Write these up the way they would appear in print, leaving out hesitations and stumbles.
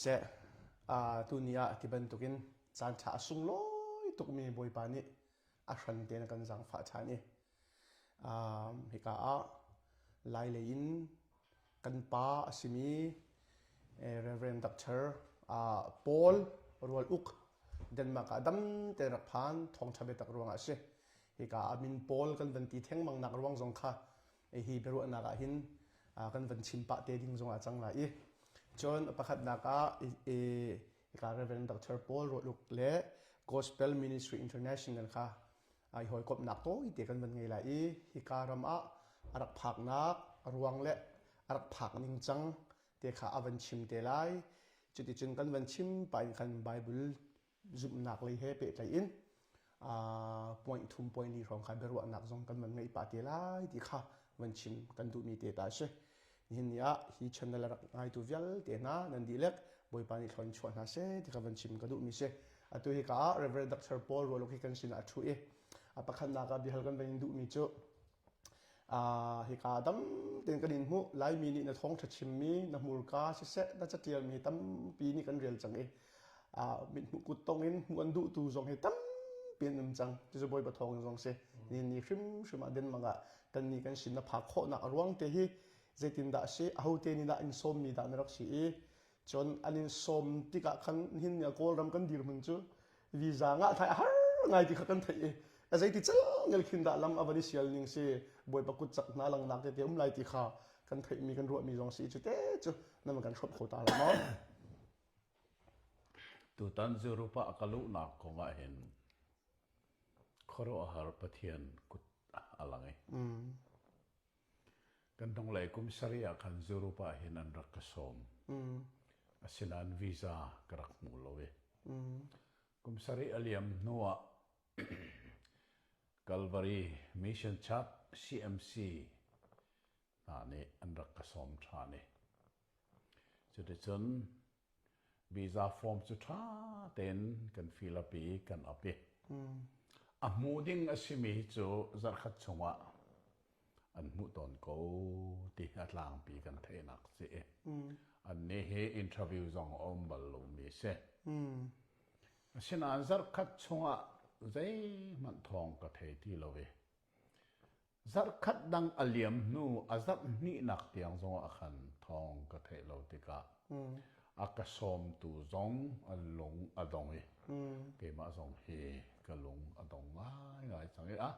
Siseh, tuni ah ti bantukin caan ṭha a sunglawi tukmi Bawipa nih a hran tein a kan zaangfah ṭhan i hika ah Lai lei in kan pa a simi Reverend Doctor Paul Rual Uk Denmark ah dam tein rak phan thawngṭha biatak ruangah a si. Hika ah min Paul kan van ti thengmang nak ruang zong kha hi biaruahnak ah hin kan van chim pah te ding zong ah cang lai i cun pakhatnak ah hika Reverend Dr. Paul Rualuk le Gospel Ministry International kha i hawikomhnak tawite kan van ngei lai i hika ram ah a rak phaknak ruang le a rak phak ning cang te kha a van chim te lai cuticun kan van chim pah in khan Bible zumhnak lei he pehtlaih in point thum point li hrawng kha biaruahnak zong kan van ngeih pah te lai ti kha van chim kan duhmi te ta a si. Nihin ni ah hi channel a rak ngaitu vialte hna nan dihlek Bawipa nih thlawin chuah hna seh ti kha van chim ka duhmi si. Atu hi ka ah Reverend Dr. Paul Rualuk hi kan sinah a ṭhu i a pakhatnak ah biahal kan van in duhmi cu hika dam tein kan in hmuh Laimi nih na thawngṭha chimmi na hmurka siseh na catialmi tampi nih kan rel cang i mithmuh kut tong in hmuh an duhtu zong hi tampi an um cang cucu Bawipa thawng in zong si ni ni hrimhrim ah Denmark ah kan nih kan sin na phak khawhnak a ruang te hi zeitindah a si ahote nih dah in sawmmi dah na rak si i Cun an in sawm tikah khan nihin ni ah Kawlram kan dirhmun cu visa ngah thai a har ngai ti kha kan theih i a zeiti cangel khin dah lam a van i sial ning si Bawipa kut cak hna langnak tete um lai ti kha kan theihmi kan ruahmi zong si cu te cu nan kan hrawmh kho ta lo maw? Tutan Europe ah ka luhnak kong ah hin khuaruahhar Pathian kut a lang i Kan hnunglei kum sarih ah khan Europe ah hin an rak ka sawm. Asinain visa ka rak hmu lo i kum sarih a liam hnu ah Calvary Mission Church CMC hna nih an rak ka sawm ṭhan i cuticun Visa form cu ṭha tein kan fill up i kan ap i a hmu ding a simi cu zarhkhat chungah an hmuh tawn ko ti a tlangpi kan theihnak si. Annih hi interview zong a um bal lomi a si. Asinain zarhkhat chungah zeihmanh thawng ka thei ti lo i Zarhkhat dang a liam hnu a zarh hnihnak tiang zongah khan thawng ka theih lo tikah a ka sawmtu zong an lung a dong i keimah zong hi ka lung a dong ngaingai cang i ah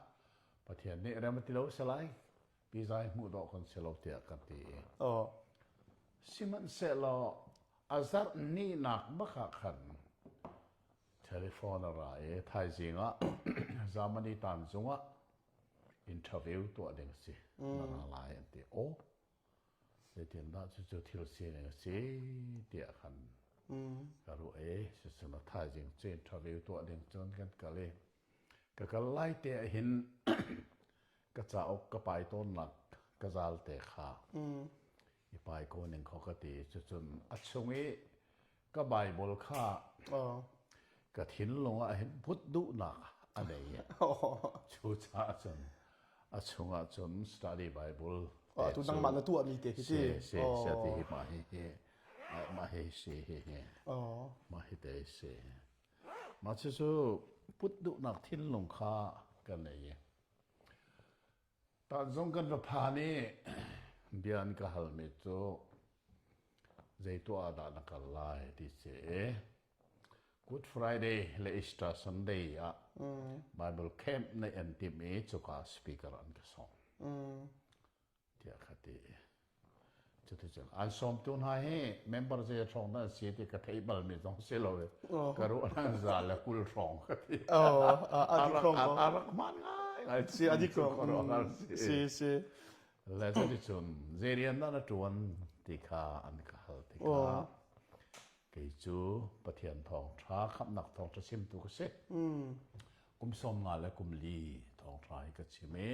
Pathian nih rem a ti lo si lai pizai hmuh dawh kan si lo tiah ka ti i sihmanhsehlaw a zarh hnihnak bak ah khan telephone a ra i thaizing ah Germany tanzung ah interview tuah ding si na ra lai an ti aw zeitin dah cucu thil sining a si tiah khan ka ruah i sisina thaizing cu interview tuah ding cun kan kal i ka kal lai te ah hin ka cauk ka pai tawnnak ka zal te kha i pai ko ning kho ka ti cucun a chung i ka Bible kha ka thinlung ah hin put duhnak a nei. Cucaah cun a chungah cun study Bible tu nangmah na tuahmi te hi si si si ti hi mah hi hi mah hi si hi hi mah hi te si mah cu put duhnak thinlung kha ka nei. Tanzung kan va phan i bia an ka halmi cu zei tuah ah dah na kal lai ti si i Good Friday le Easter Sunday ah Bible camp na an timh i cuka speaker an ka sawm. Tiah ka ti. Cuticun an sawmtu hna hi member zei hrawng dah an si ti ka theih balmi zong si lo i ka ruah nan za le 20 hrawng ka ti. A rak hmaan ngai. Si a dik ko. Si si. Le cuticun zei rian dah na ṭuan ti kha an ka hal tikah Kei cu Pathian thawngṭha khamhnak thawngṭha chimtu ka si. Kum 50 le kum li thawngṭha hi ka chim i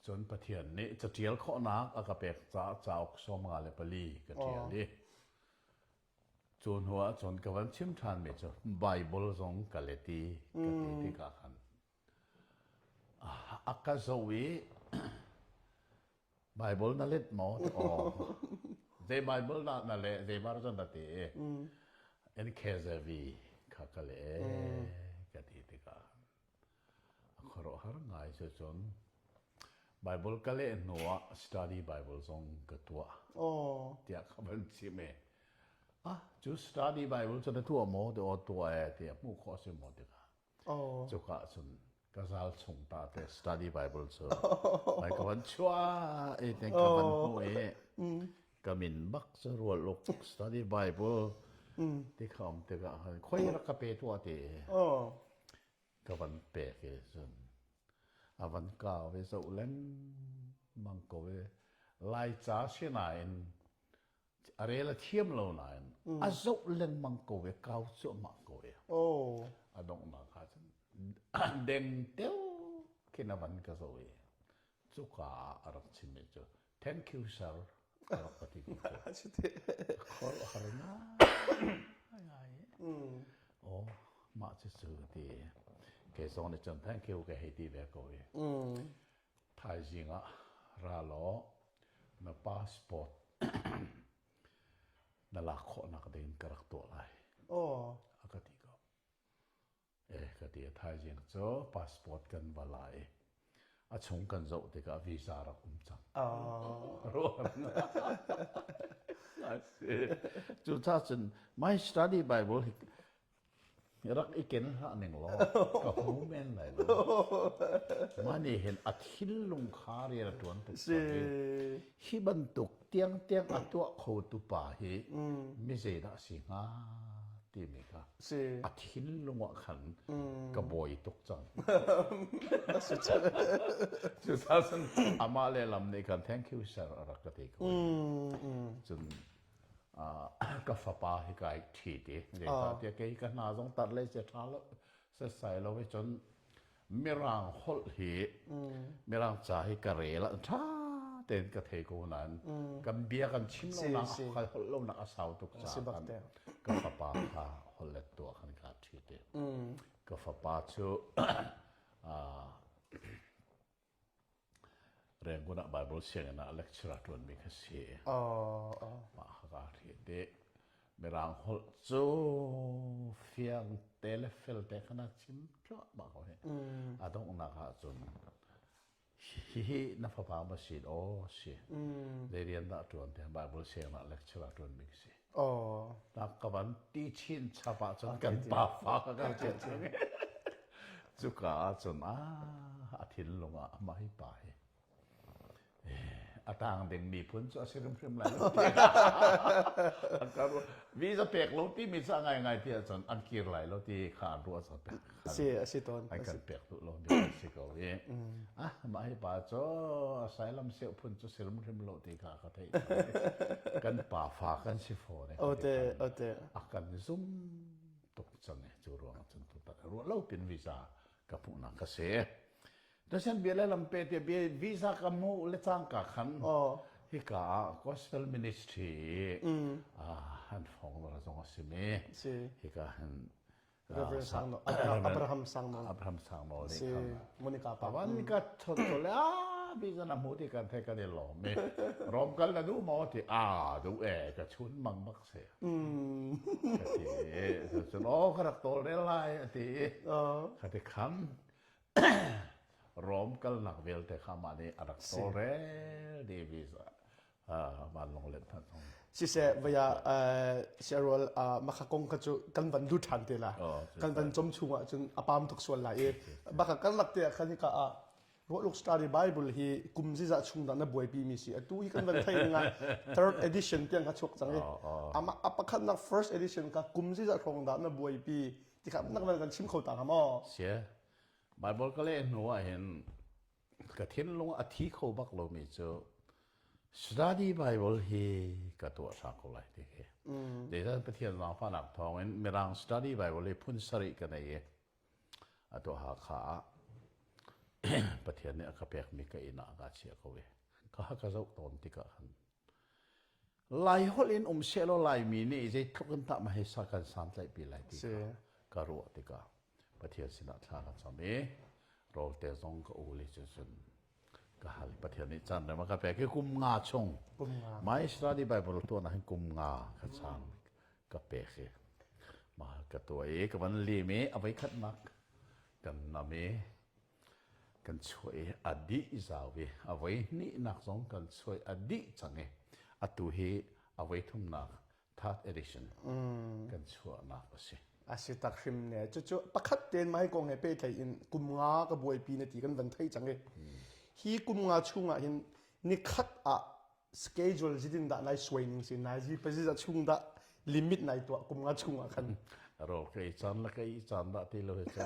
cun Pathian nih caṭial khawhnak a ka pek caah cauk 54 ka ṭial i cu hnu ah cun ka van chim ṭhanmi cu Baibal zong ka let i ka ti tikah khan a ka zoh i Baibal na let maw? Aw. Zei Bible dah na leh, zei version na ti i NKZV kha ka leh ka ti tikah a khuaruahhar ngai cu cun Bible ka leh hnu ah study Bible zong ka tuah tiah ka van chim i ah cu study Bible cu na tuah maw ti aw tuah e tiah hmuh khawh a si maw tikah Cuka cun ka zal chung ta te study Bible cu mai ka van chuah i ten ka van hmuh i ka min bak cu rual uk study Bible ti kha um tikah khan khoi rak ka pe tuah ti ka van pek i cun a van kau i zoh lengmang ko i Laica sinain A rel a thiam lo nain a zoh lengmang ko i kau cuahmah ko i a donghnak ah cun deng teu khin a van ka zoh i cuka ah a rak chimmi cu thank you sir a rak ka ti ko. Khuaruahhar ngai. Oh, mah cu cu ti kei zong nih cun thank you ka hei ti ve ko i Thaizing ah ra law na passport na lak khawhnak ding ka rak tuah lai. A ka ti ko. Eh ka ti thaizing cu passport kan va la i a chung kan zoh tikah visa rak um cang. Cucaah cun my study Bible hi Rak i ken hlah ning law ka hmu men lai lo. Mah nih hin a thinlung kha rian a ṭuan tuk cang i hi bantuk tiangtiang a tuah khotu pa hi mi zeidah a si hnga timi kha a thinlung ah khan ka bawi tuk cang. Cucaah cun amah lehlam nih khan thank you sir a rak ka ti ko. Cun ka fapa hi kai ṭhit i zeicahtiah kei ka hna zong tar le se ṭha lo setsai lo i cun mirang holh hi mirang ca hi ka rel ah ṭha tein ka thei ko nain kan bia kan chim lonak ka holh lonak a sau tuk caah khan ka fapa kha holh let tuah khan kaa ṭhit i ka fapa cu Rangoon ah Bible sianginn ah lecturer ṭuanmi ka si. Mah kha kaa ṭhit i Mirang holh cu fiang te le fel te khan a chim thluahmah ko hi. A donghnak ahcun hihi na fapa ma si aw si. Zei rian dah ṭuan ti Bible sianginn ah lecturer ṭuanmi ka si. Ta ka van ti chin chap ahcun kan pa fa ka kan cang. Cuka ahcun ah a thinlung ah amah hi pa hi a tang ding miphun cu a si hrimhrim lai lo visa pek lo timi cu a ngaingai ti ahcun an kir lai lo ti kha an ruah cang pek si a si tawn an kan pek duh lo mi a si ko i ah mah hi pa cu asylum seuh phun cu si hrimhrim lo ti kha ka theih kan pa fa kan si fawn ote ote a kan zum tuk cang i cu ruang cun tutan ruah lo pin visa ka hmuhnak ka si. Tuchan bia le lampe te bia visa ka hmuh le cangka khan hika ah gospel ministry an fong ra zong a si mi hika hin Reverend Sangno Abraham Sangno Abraham Sangno nih khan Monica pa van ka thot le a visa na hmu ti kan the kan i lawm mi rom kal na duh maw ti a duh e ka chun mang bak si ka ti cun aw ka rak tawlrel lai a ti i ka ti kham Rom kalnak vialte kha mah nih a rak tawlrel dih visa vanlawng let hna zong siseh vaya siarual makha kong kha cu kan van du ṭhan te la kan van com chung ah cun a pam tuk sual lai i baka kan lak te ah khan hika ah Ruahluk Study Bible hi kum zizah chung dah na buaipi mi si. Atu hi kan van thei ning ah third edition tiang kha chuak cang i ama a pakhatnak first edition kha kum zizah hrawng dah na buaipi ti kha nak van kan chim kho ta hnga maw? Sia. Bible ka leh hnu ah hin ka thinlung a thi kho bak lomi cu study Bible hi ka tuah hram ko lai ti hi. Zeicahtiah Pathian zaangfahnak thawngin Mirang study Bible hi phun sarih ka nei i Atu Hakha ah Pathian nih a ka pekmi ka inn ah kaa chiah ko i ka ka zoh tawn tikah khan Laiholh in um sehlaw Laimi nih zeitluk in tah ma hei sa kan santlaihpi lai ti kha ka ruah tikah Pathian sinah thla ka cam i rawlte zong ka ul i cucun. Ka hal Pathian nih caan rem a ka pek i kum nga chung. Kum nga. My study Bible tuan ah hin kum nga ka caan ka pek i mah ka tuah i ka van lim i a voikhatnak kan nam i kan chuah i a dih zau i a voi hnihnak zong kan chuah i a dih cang i atu hi a voi thumnak third edition kan chuahnak a si. A si tak hrim ne. Cucu pakhat tein mai kong he pehtlaih in kum nga ka buaipi na ti kan van thei cang i hi kum nga chungah hin nikhat ah schedule zitin dah nai suai ning si nai zi pazi za chung dah limit nai tuah kum nga chung ah khan ro kai caan la kai caan dah ti lo he cu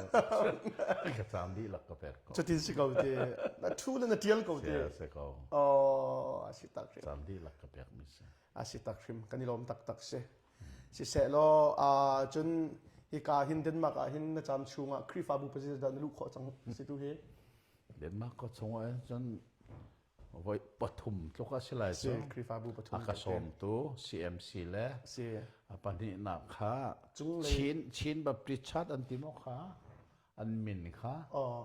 ka caan dih lak ka pek ko cutin si ko te na thu le na tial ko te si ko oh a si tak hrim caan dih lak ka pek mi si a si tak hrim kan i lawm tak tak si siseh law cun hika hin Denmark ah hin na cam chungah Khrihfabu pazi dah na luh khawh cang si tu hi Denmark ko chungah cun voi pathum tluk a si lai cu Khrihfabu pathum a ka sawmtu CMC le si a pahnihnak kha cunglei Chin Chin Baptist Church an ti maw kha an min kha oh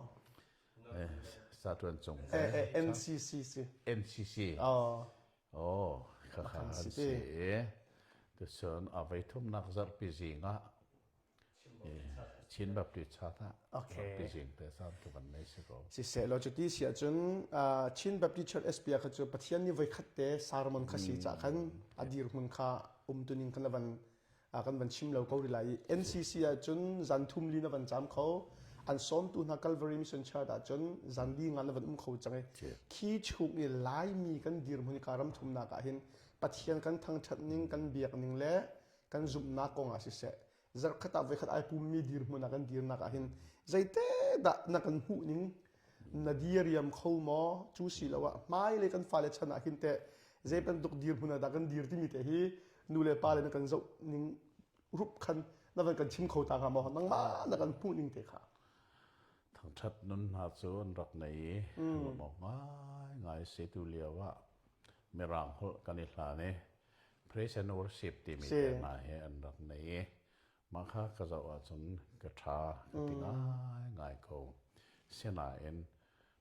sa tuan cung NCC si NCC oh oh kha kha an si tucun a voi thumnak zarhpi zing ah Chin Baptist Church ah Okay. Baptist te san tu kan nei si ko. Siseh law cuti si ahcun Chin Baptist Church SPA kha cu Pathian nih voikhat te sermon kha si cah khan a dirhmun kha umtuning kan van kan van chim lo ko rih lai i NCC ahcun zan thum li na van cam kho an sawmtu hna Calvary Mission Church ahcun zan li nga na van um kho cang i khi chung i Laimi kan dirhmun ka ram thumnak ah hin Pathian kan thangṭhat ning kan biak ning le kan zumhnak kong ah siseh zarhkhat ah voikhat ai pummi dirhmun ah kan dirnak ah hin zeite dah na kan hmuh ning na diriam kho maw cu si lo ah hmailei kan fale chan ah hin teh zei bantuk dirhmun ah dah kan dir timi te hi nu le pa le na kan zoh ning rup khan na van kan chim kho ta hnga maw nangmah na kan hmuh ning te kha Thangṭhat nun hna cu an rak nei i lawmh awk ngaingai si tu lio ah Mirang holh kan i hlan i Praise and worship timi te hna hi an rak nei i mah kha ka zoh ahcun ka ṭha ka ti ngaingai ko. Sinain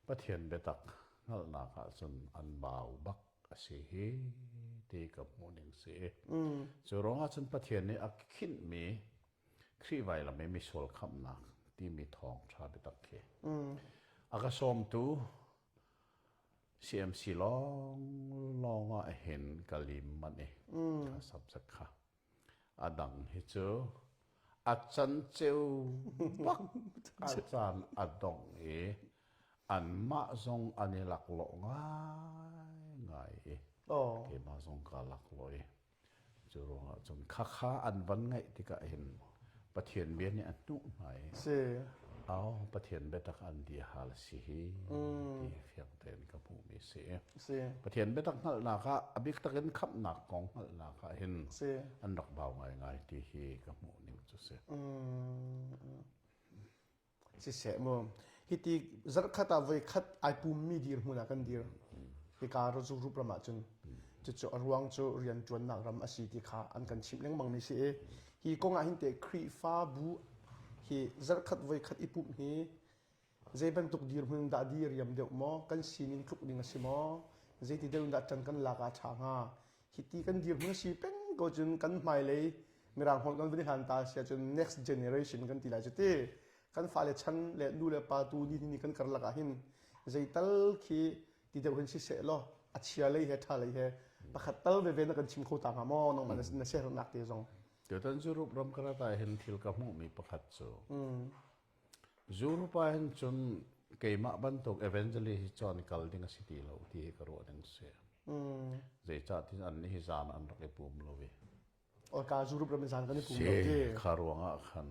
Pathian biatak hngalhnak ahcun an bau bak a si hi ti ka hmuh ning si. Cu ruangah cun Pathian nih a khinhmi Khrih vailam i misual khamhnak timi thawngṭha biatak khi a ka sawmtu CMC lawnglawng ah hin ka lim manh i kha subject kha a dang hi cu a canceu bak a caan a dongh i anmah zong an i laklawh ngaingai i keimah zong kaa laklawh i Cu ruangah cun khakha an van ngaih tikah hin Pathian bia nih a hnuh hna i si. Au Pathian biatak an di hal si hi ti fiang tein ka hmuhmi si. Si. Pathian biatak hngalhnak ah a bik takin khamhnak kong hngalhnak ah hin si. an rak bau ngaingai ti hi ka hmuh ning cu si. Mm. Siseh mu hiti zarhkhat ah voikhat ai pummi dirhmun ah kan dir. Hika Zurup ram ahcun cucu a ruang cu rianṭuannak ram a si ti kha an kan chimh lengmang mi si i hi kong ah hin teh Khrihfabu hi zarhkhat voikhat i pumh hi zei bantuk dirhmun dah diriam deuh maw kan sining tluk ding a si maw zeiti deuh in dah ṭan kan lak ah a ṭha hnga hiti kan dirhmun a si peng ko cun kan hmailei Mirang holh kan van i hlan ta si ahcun next generation kan ti lai cu ti. Kan fale chan le nu le pa tu ni ni kan karlak ah hin zeital khi ti deuh hin siseh law a chia lei he ṭha lei he pakhat tal veve na kan chim kho ta hnga maw nangmah na siaherhnak te zong. Tutan Europe ram ka rat ah hin thil ka hmuhmi pakhat cu Europe ah hin cun keimah bantuk evangelist hi cawn kal ding a si ti lo ti hi ka ruah ding si. Zeicah ti an nih hi zan an rak i pum lo i. Ka Europe ram in zan kan i pum lo ti. Kha ruangah khan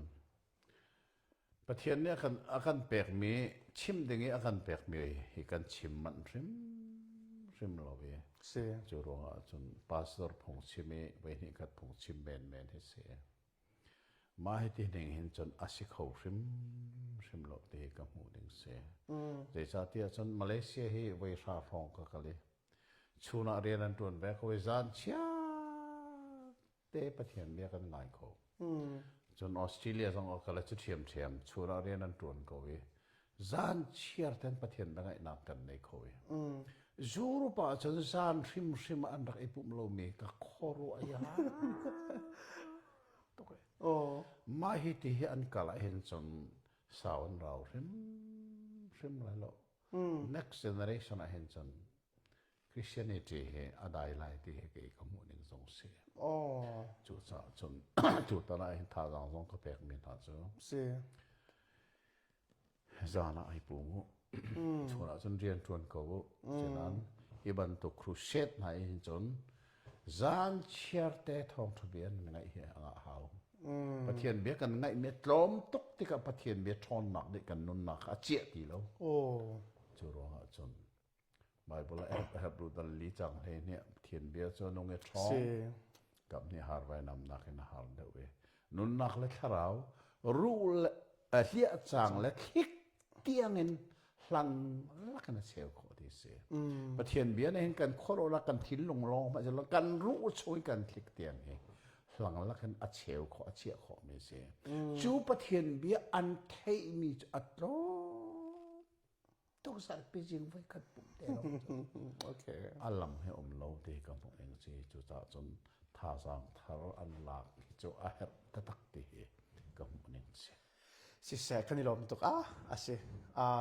Pathian nih a kan a kan pekmi chim ding i a kan pekmi hi kan chim manh hrimhrim lo i Si. cu ruangah cun pastor phung chim i voihnih khat phung chim menmen hi si. Mah hi ti ning hin cun a si kho hrimhrim lo ti hi ka hmuh ding si. Zeicahtiah cun Malaysia hi voi hra hrawng ka kal i Chun ah rian an ṭuan ve ko i zan chiat te Pathian bia kan ngai kho. Cun Australia zong a kal cu ṭhiamṭhiam chun ah rian an ṭuan ko i. Zan chiar ten Pathian biangaihnak kan nei kho i. Europe ah cun zan hrimhrim an rak i pumh lomi ka khuaruah ai ha tuk Oh. Mah hi ti hi an kal ah hin cun sau an rau hrimhrim lai lo. Next generation ah hin cun Christianity hi a dai lai ti hi kei ka hmuh ning zong si. Oh. Cucaah cun tutan ah hin thazaang zong ka pekmi hna cu Si. Zan ah ai pum u. Chun ah cun rian ṭuan ko u. Sinain hi bantuk crusade hna hin cun zan chiarte thawngṭha bia nan ngaih hi a ngah hau. Pathian bia kan ngaihmi a tlawm tuk tikah Pathian bia ṭhawnnak nih kan nunnak kha a ciah ti lo. Oh. Cu ruangah cun Bible ah Hebrew dal li cang hlei nih Pathian bia cu nung i ṭhawng. Kap nih har vainam nakin a har deuh i nunnak le thlarau ruh le hliah cang le thlik tiangin hlang lakin a cheu khawh ti si. Pathian bia nih hin kan khuaruah kan thinlung lawng hmanh kan ruh chung kan thlik tiang hi hlang lakin a cheu khawh a chiah khawh mi si. Cu Pathian bia an theihmi cu a tlawm Tukzarhpi zing voi khat pumh te okay. A lam he um lo ti ka hmuh ning si cucaah cun thazaang thar an lak hi cu a herh taktak ti hi ka hmuh ning si. Siseh kan i lawm tuk ah a si.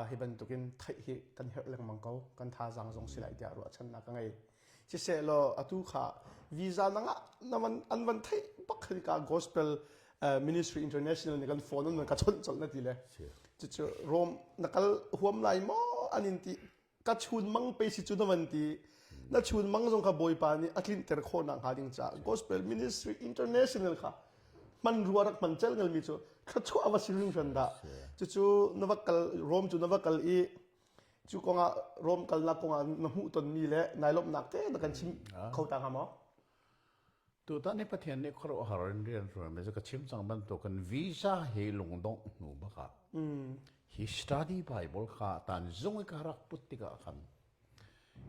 Hi bantukin theih hi kan herh lengmang ko. Kan thazaang zong si lai tiah ruahchannak ka ngei. Siseh law atu kha visa na ngah na van an van theih bak ka gospel ministry international nih kan phone an ka chawnh colh na ti le cucu Rome na kal huam lai maw an in ti ka chun mang pe si cu na van ti na chun mang zong kha bawipa nih a tlinter khawh nak hnga ding caah gospel ministry international kha hman rua rak hman cel ngal mi cu thluachuah va si hringhran dah cucu na va kal Rome cu na va kal i Cu kongah Rom kalnak kongah na hmuh tonmi le nai lawmhnak te na kan chim kho ta hnga maw? Tutan hi Pathian nih khuaruahhar in rian ruan cu ka chim cang bantukin visa hi lungdongh hnu bak ah hi study Bible kha tan zung i ka rak put tikah khan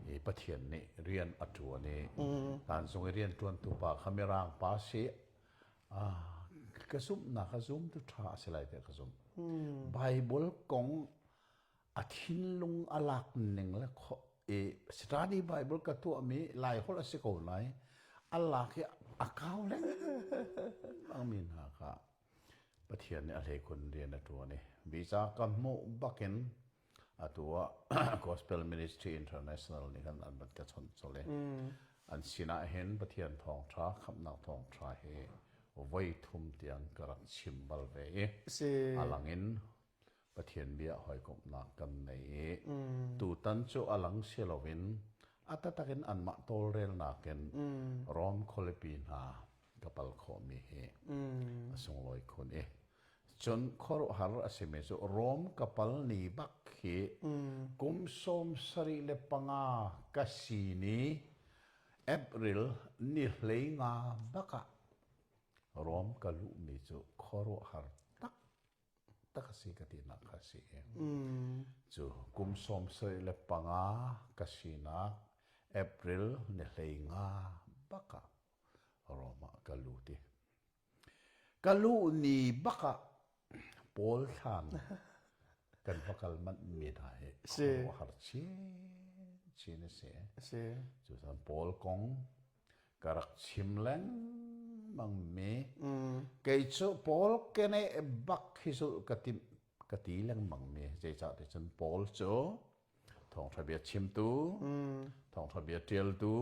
hi Pathian nih rian a ṭuan i tan zung i rian ṭuantu pa kha mirang pa si ka zumhnak a zumtu ṭha a si lai tiah ka zumh. Bible kong a thinlung a lak ning le i study Bible ka tuahmi Laiholh a si ko lai a lak i a kau lengmang mi hna kha Pathian nih a hleikhun rian a ṭuan i visa ka hmuh bakin atu ah Gospel Ministry International nih khan an van ka chawnh colh i an sinah hin Pathian thawngṭha khamhnak thawngṭha hi voi thum tiang ka rak chim bal ve i a langin Pathian bia hawikomhnak kan nei i tutan cu a lang si loin a taktak in anmah tawlrelnak in Rom khualipi hna ka pal khawhmi hi a sunglawi khun i cun khuaruahhar a simi cu Rom ka pal ni bak hi kum 75 ka si ni April ni 15 bak ah Rom ka luhmi cu khuaruahhar tak tak a si ka tinak kha a si. Cu kum 75 ka sinak April ni 15 bak ah Rome ah ka lut i ka luh ni bak ah Paul thlan kan va kal manh mi hna hi khuaruahhar chinchin a si. Cucaah Paul kong ka rak chim lengmang mi kei cu Paul keneh bak hi cu ka timh ka ti lengmang mi zeicah ti cun Paul cu thawngṭha bia chimtu thawngṭha bia ṭialtu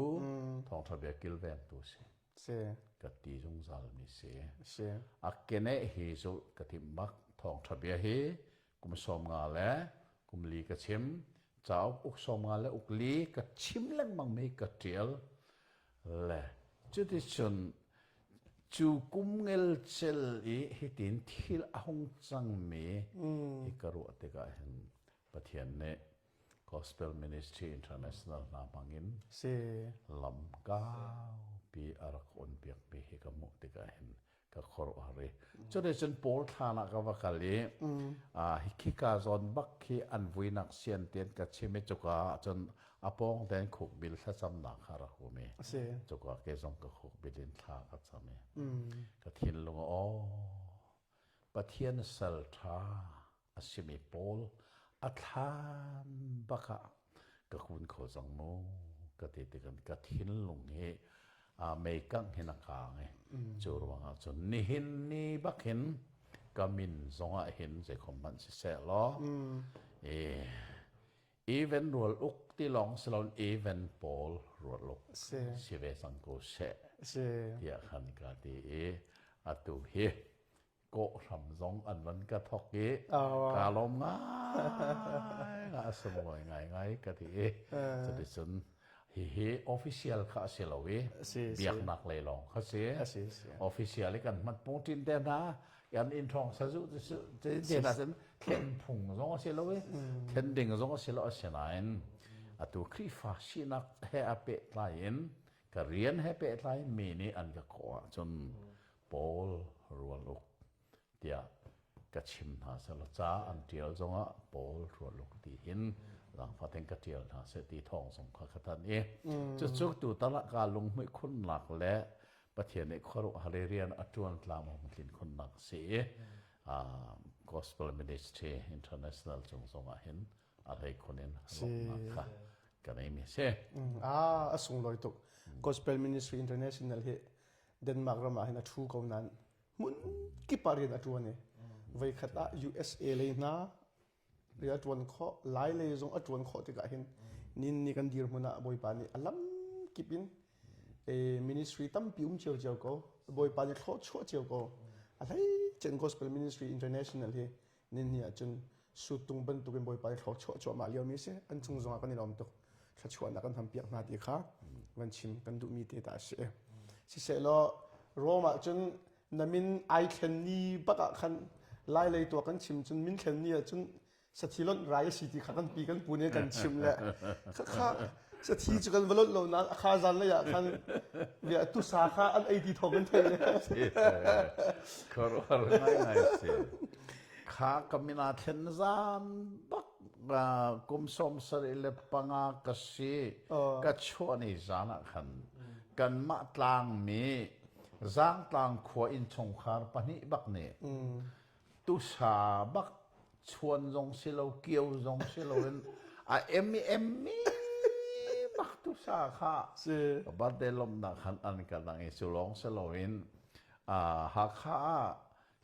thawngṭha bia kilvengtu si si ka ti zungzal mi si si a keneh hi cu ka timh bak thawngṭha bia hi kum 50 le kum li ka chim cauk uk 50 le uk li ka chim lengmang mi ka ṭial le cuticun cu kum ngelcel i hitin thil a hung cangmi hi ka ruah tikah hin Pathian nih Gospel Ministry International hna hmangin si lam kaupi a rak on piakmi hi ka hmuh tikah hin ka khuaruahhar i cuticun Paul thlan ah ka va kal i khika zawn bak khi an vuinak sian tian ka chim i cuka ah cun a pawng tein khukbil thlacamnak kha rak um i cuka ke zong ka khukbil in thla ka cam i ka thinlung aw Pathian sal ṭha a simi Paul. A thlan bak ah ka kun kho cang mu ka ti tikan ka thinlung hi meikangh hin a kaang i cu ruangah cun nihin ni bak hin ka min zongah hin zeikhom hmanh siseh law i even rual uk ti lawng si loin even pawl rual uk si ve cang ko seh tiah khan ka ti i atu hi kawhhram zong an van ka thok i kaa lawm ngai a sunglawi ngaingai ka ti i cuticun hihi official kha a si lo i biaknak lei lawng kha si. Official i kan hmat pungṭin te hna kan inn ṭhawng sazu te hna cun thlen phung zong a si lo i thlen ding zong a si lo. Asinain atu Khrihfa sinak he a pehtlai in ka rian he pehtlai mi nih an ka kawh ahcun Paul Rual Uk tiah ka chim hna selaw ca an ṭial zongah Paul Rual Uk ti hin zaangfah ka ṭial hna seh ti thawng zong kha ka thanh i cucu tutan ah kaa lunghmuih khunnak le Pathian nih khuaruahhar i rian a ṭuan tlam a hung tlin khunnak a si i Gospel Ministry International cung zongah hin a hleikhun in lawmhnak kha ka neimi a si. Ah, a sunglawi tuk. Gospel Ministry International hi Denmark ram ah hin a ṭhu ko nain hmun kip ah rian a ṭuan i voikhat ah USA lei hna rian a ṭuan khawh, Lai lei zong a ṭuan khawh tikah hin nin ni kan dirhmun ah Bawipa nih a lam kip in ministry tampi um cio ko. Bawipa nih thlawhchuah cio ko. A hleicen Gospel Ministry International hi Ninni ahcun suttung bantukin Bawipa i thluachuah cuahmah liomi a si. An cung zongah kan i lawm tuk. Thluachuahnak kan hampiak hna ti kha van chim kan duhmi te ta a si. Sisehlaw Rome ahcun na min ai thlen ni bak ah khan Lai lei tuah kan chim cun min thlen ni ahcun sathi lonh rai a si ti kha kan pi kan pu nih kan chim le khakha Sathi cu kan va lonh lo nain a kha zan lei ah khan bia tusa kha an ei ti thawng kan theih. Khuaruahhar ngaingai si. Kha ka min aa thlen zan bak kum 75 ka si. Ka chuah ni zan ah khan kanmah tlangmi Zangtlang khua innchungkhar pahnih bak nih tusa bak chuan zong si lo kio zong si loin a em i em mi bak tusa kha birthday lawmhnak khan an ka dang i cu lawng si loin Hakha ah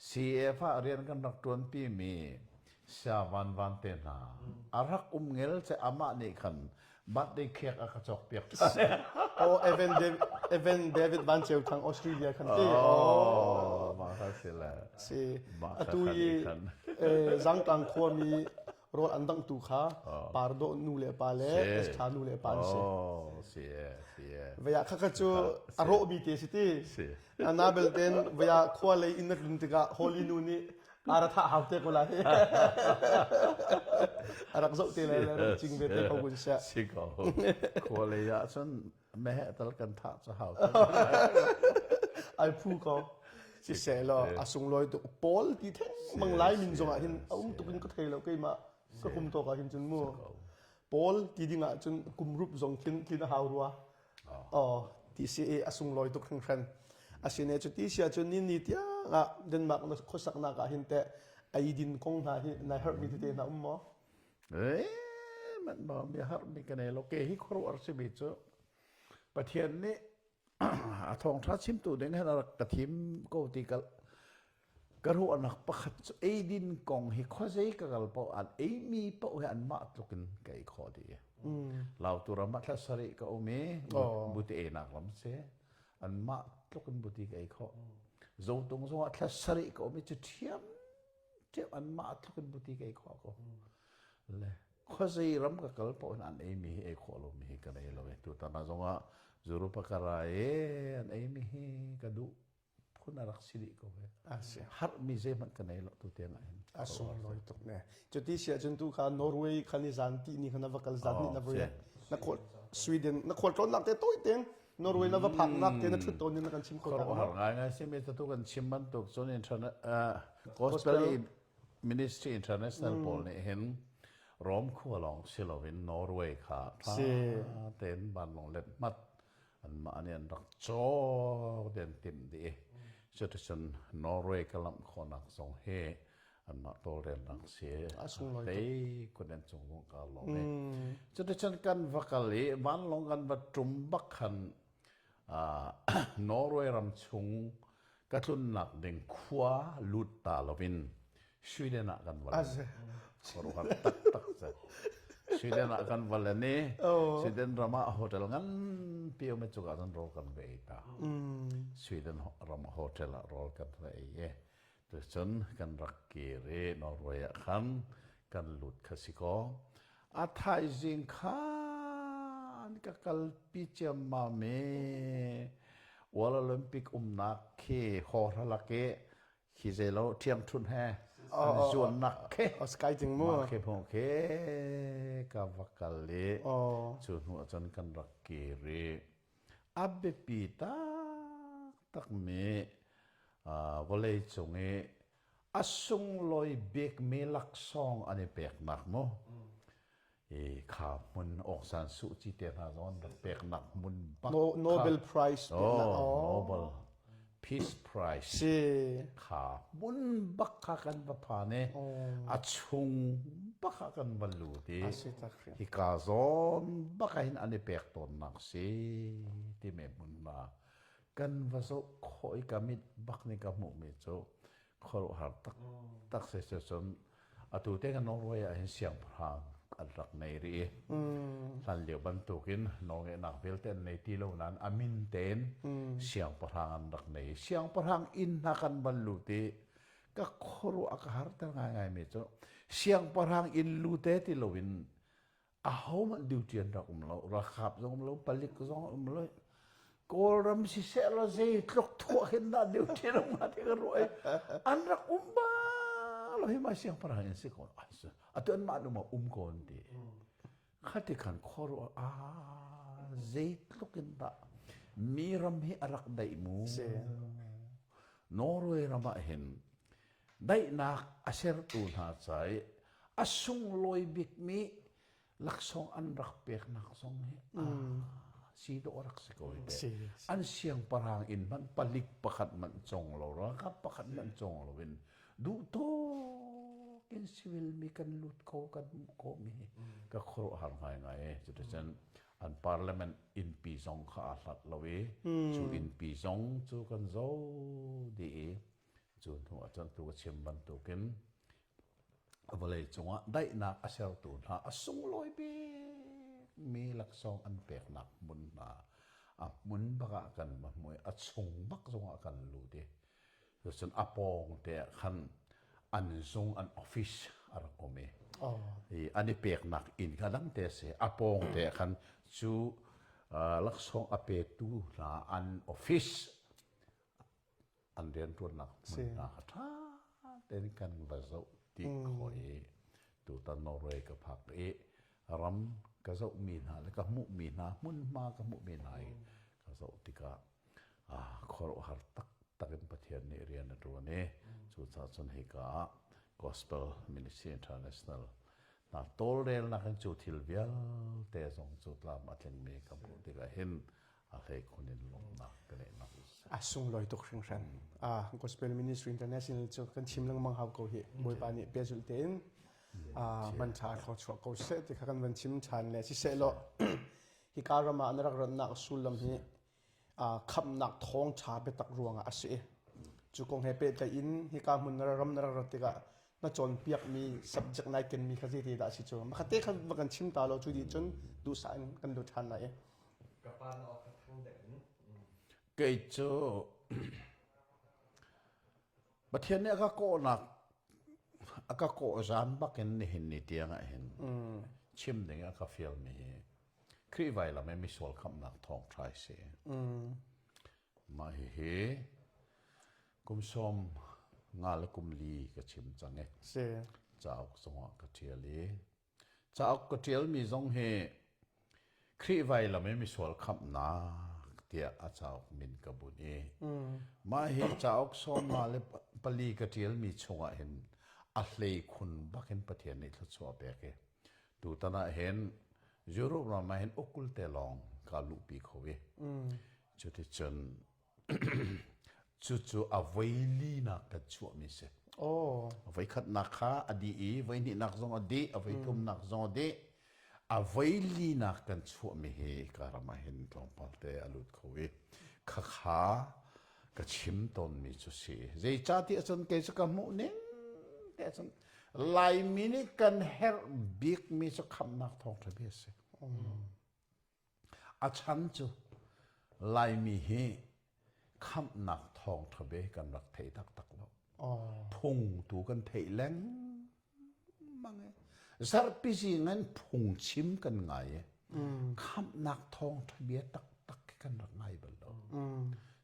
CF ah rian kan rak ṭuanpi mi Sia Van Van te hna a rak um ngel che amah nih khan birthday cake a ka cawk piak Oh, Evan David, Evan David Van Ceu Thang Australia khan te. Oh, mah kha si le. Si. Atu i Zangtlang khuami rawl an dangh tu kha Pardo nu le pa le Estha nu le pa an si. Oh, si si. Vaya kha kha cu a rawh mi te si ti. Ana belten vaya khua lei in na tlun tikah Holy nu nih Ara thah hau te ko lai. A rak zoh te lai le cing ve te ko kun sia. Si ko. Khua lei ah cun meheh tal kan thah cu hau. Ai phu ko. Si se lo a sunglawi tuk Paul ti theng mang lai min zong ah hin a um tuk in ka thei lo keimah ka kum tawk ah hin cun mu. Paul ti ding ah cun kum rup zong khin tlin a hau rua. Aw, ti si i a sunglawi tuk hringhran. Asine cu ti si ahcun ni ni tiang ah Denmark na khuasaknak ah hin teh eidin kong hna hi nai harhmi tete hna um maw? Eh, man ba mi harhmi ka nei lo. Ke hi khuaruahar simi cu Pathian nih a thawngṭha chimtu ding hin a rak ka thim ko ti ka Ka ruahnak pakhat cu eidin kong hi khuazei ka kal paoh an eimi paoh hi anmah tluk in ka ei khawh dih. Lautu ram ah thla sarih ka um i buti einak ram si. Anmah tluk in buti ka ei khawh. Zotung zong ah thla sarih ka um i cu ṭhiam ṭhiam anmah tluk in buti ka ei khawh ko. Le khuazei ram ka kal paoh in an eimi hi ei khawh lomi hi ka nei lo i tutan ah zong ah Zurupa ka ra i an eimi hi ka duh phun a rak si dih ko he. Harmi zeihmanh ka nei lo tu tiang ah hin. A sunglawi tuk ne. Cuti si ahcun tu kha Norway khan i zan ti ni khan na va kal zan ni na va na khual Sweden na khual tlawnnak te tawi teng Norway na va phaknak te na thut tawn in na kan chim kho ta. Har ngai ngai si mi tu kan chim bantuk cun internet gospel ministry international pawl nih hin Rome khua lawng si loin Norway kha tha tein vanlawng let hmat anmah nih an rak cawk den timh dih i cuticun Norway ka lamh khawhnak zong hi. Anmah tawlrelnak si. Hlei kun an cung zong ka lawm i. Cuticun kan va kal i vanlawng kan va ṭum bak khan Norway ram chung ka tlunnak ding khua lut ta loin Sweden ah kan va khuaruahhar taktak cu. Sweden ah kan va len i Sweden ram ah hotel nganpi um i cuka cun rawl kan va ei ta. Sweden ram hotel ah rawl kan va ei i Tucun kan rak kir i Norway ah khan kan lut kha si kaw a thaizing khan ka kalpi ciammam i World Olympic umnak khi hawhra i khi zeilo ṭhiangṭhunh he an zuannak khi skating mu mah khi hmuh khi ka va kal i cu hnu ahcun kan rak kir i a biapi taktakmi vawleicung i a sunglawi bikmi laksawng an i peknak mu i kha hmun Aung San Suu Kyi te hna zong an rak peknak hmun bak Nobel Prize oh, Nobel Peace Prize si kha hmun bak kha kan va phan i a chung bak ah kan va lut i hika zawn bak ah hin an i pek tawnnak si timi hmun hna kan va zoh khawh i ka mit bak nih ka hmuhmi cu khuaruahhar taktak si cu cun atu te kan Norway ah hin siangpahrang an rak nei rih i hlan lio bantukin nawlngeihnak vialte an nei ti lo nain a min tein siangpahrang an rak nei siangpahrang inn hna kan van lut i ka khuaruah ka harter ngaingaimi cu siangpahrang inn lute ti loin ahohmanh duty an rak um lo ralkap zong um lo palik zong um lo kawlram siseh law zeitluk thuah hin dah duty an um hnga ti ka ruah i an rak um bal lo hi mai siangpahrang in si ko atu anmah an um ah um ko an ti khati khan khuaruah a zeitluk in dah mi ram hi a rak daih mu Norway ram ah hin daihnak a sertu hna ca i a sunglawi bikmi laksawng an rak peknak zong hi si dawh rak si ko hi te an siangpahrang inn hmanh palik pakhat hmanh cong lo ralkap pakhat hmanh cong lo in duh tawk in civil mi kan lut kho kan hmuh khawh mi hi ka khuaruahhar ngaingai cuticun an parliament innpi zong kha aa hlat lo i cu innpi zong cu kan zo dih i Cu hnu ah cun tu ka chim bantukin vawlei cungah daihnak a sertu hna a sunglawi bikmi laksawng an peknak hmun hna a hmun bak ah kan va hmu i a chung bak zongah kan lut i cucun a pawng te ah khan an zung an office a rak um i i an i peknak inn kha dang te a si a pawng te ah khan cu laksawng a petu hna an office an rianṭuannak hmun hna kha ṭha tein kan va zoh ti khawh i tutan Norway ka phak i ram ka zohmi hna le ka hmuhmi hna hmunhma ka hmuhmi hna i ka zoh tikah khuaruahhar taktak in Pathian nih rian a ṭuan i cucaah cun hika ah Gospel Ministry International hna tawlrelnak in cu thil vialte zong cu tlam a tlingmi ka hmuh tikah hin a hleikhun in lawmhnak ka neihnak a sunglawi tuk hringhran. Ah, Gospel Ministry International cu kan chim lengmang hau ko hi. Bawipa nih pehzulh tein man ṭha thluachuah ko seh ti kha kan van chim ṭhan le siseh law hika ram ah na rak ratnak sullam hi khamhnak thawngṭha biatak ruangah a si. Cu kong he pehtlaih in hika hmun na ram na rak rat tikah na cawnpiakmi subject nai kenmi kha zeiti dah a si cu makhat te kha va kan chim ta law cu dih cun duhsah in kan lut ṭhan lai i. Ka pa na aw kha thang deuh in. Kei cu Pathian nih a ka kawhnak a ka kawh zan bak in nihin ni tiang ah hin chim ding a ka fialmi hi Khrih vailam i misual khamhnak thawngṭha si. Mah hihi kum 15 le kum li ka chim cang i Si. cauk zongah ka ṭial i cauk ka ṭialmi zong hi Khrih vailam i misual khamhnak tiah a cauk min ka bunh i mah hi cauk 54 ka ṭialmi chungah hin a hleikhun bak in Pathian nih thluachuah a pek i tutan ah hin Europe ram ah hin ukul te lawng kaa luhpi kho i cuticun cucu a voilinak kan chuahmi si. Oh. Voi khatnak kha a dih i voi hnihnak zong a dih, a voi thumnak zong a dih. A voi linak kan chuahmi hi ka ram ah hin tlawmpal te a lut kho i khakha ka chim tawnmi cu si. Zeicahtiah cun kei cu ka hmuh ning te cun Laimi nih kan herh bikmi cu khamhnak thawngṭha bia a si. A chan cu Laimi hi khamhnak thawngṭha bia kan rak thei taktak lo. Phung tu kan theih lengmang i zarhpi zing in phungchim kan ngai i khamhnak thawngṭha bia taktak khi kan rak ngai bal lo.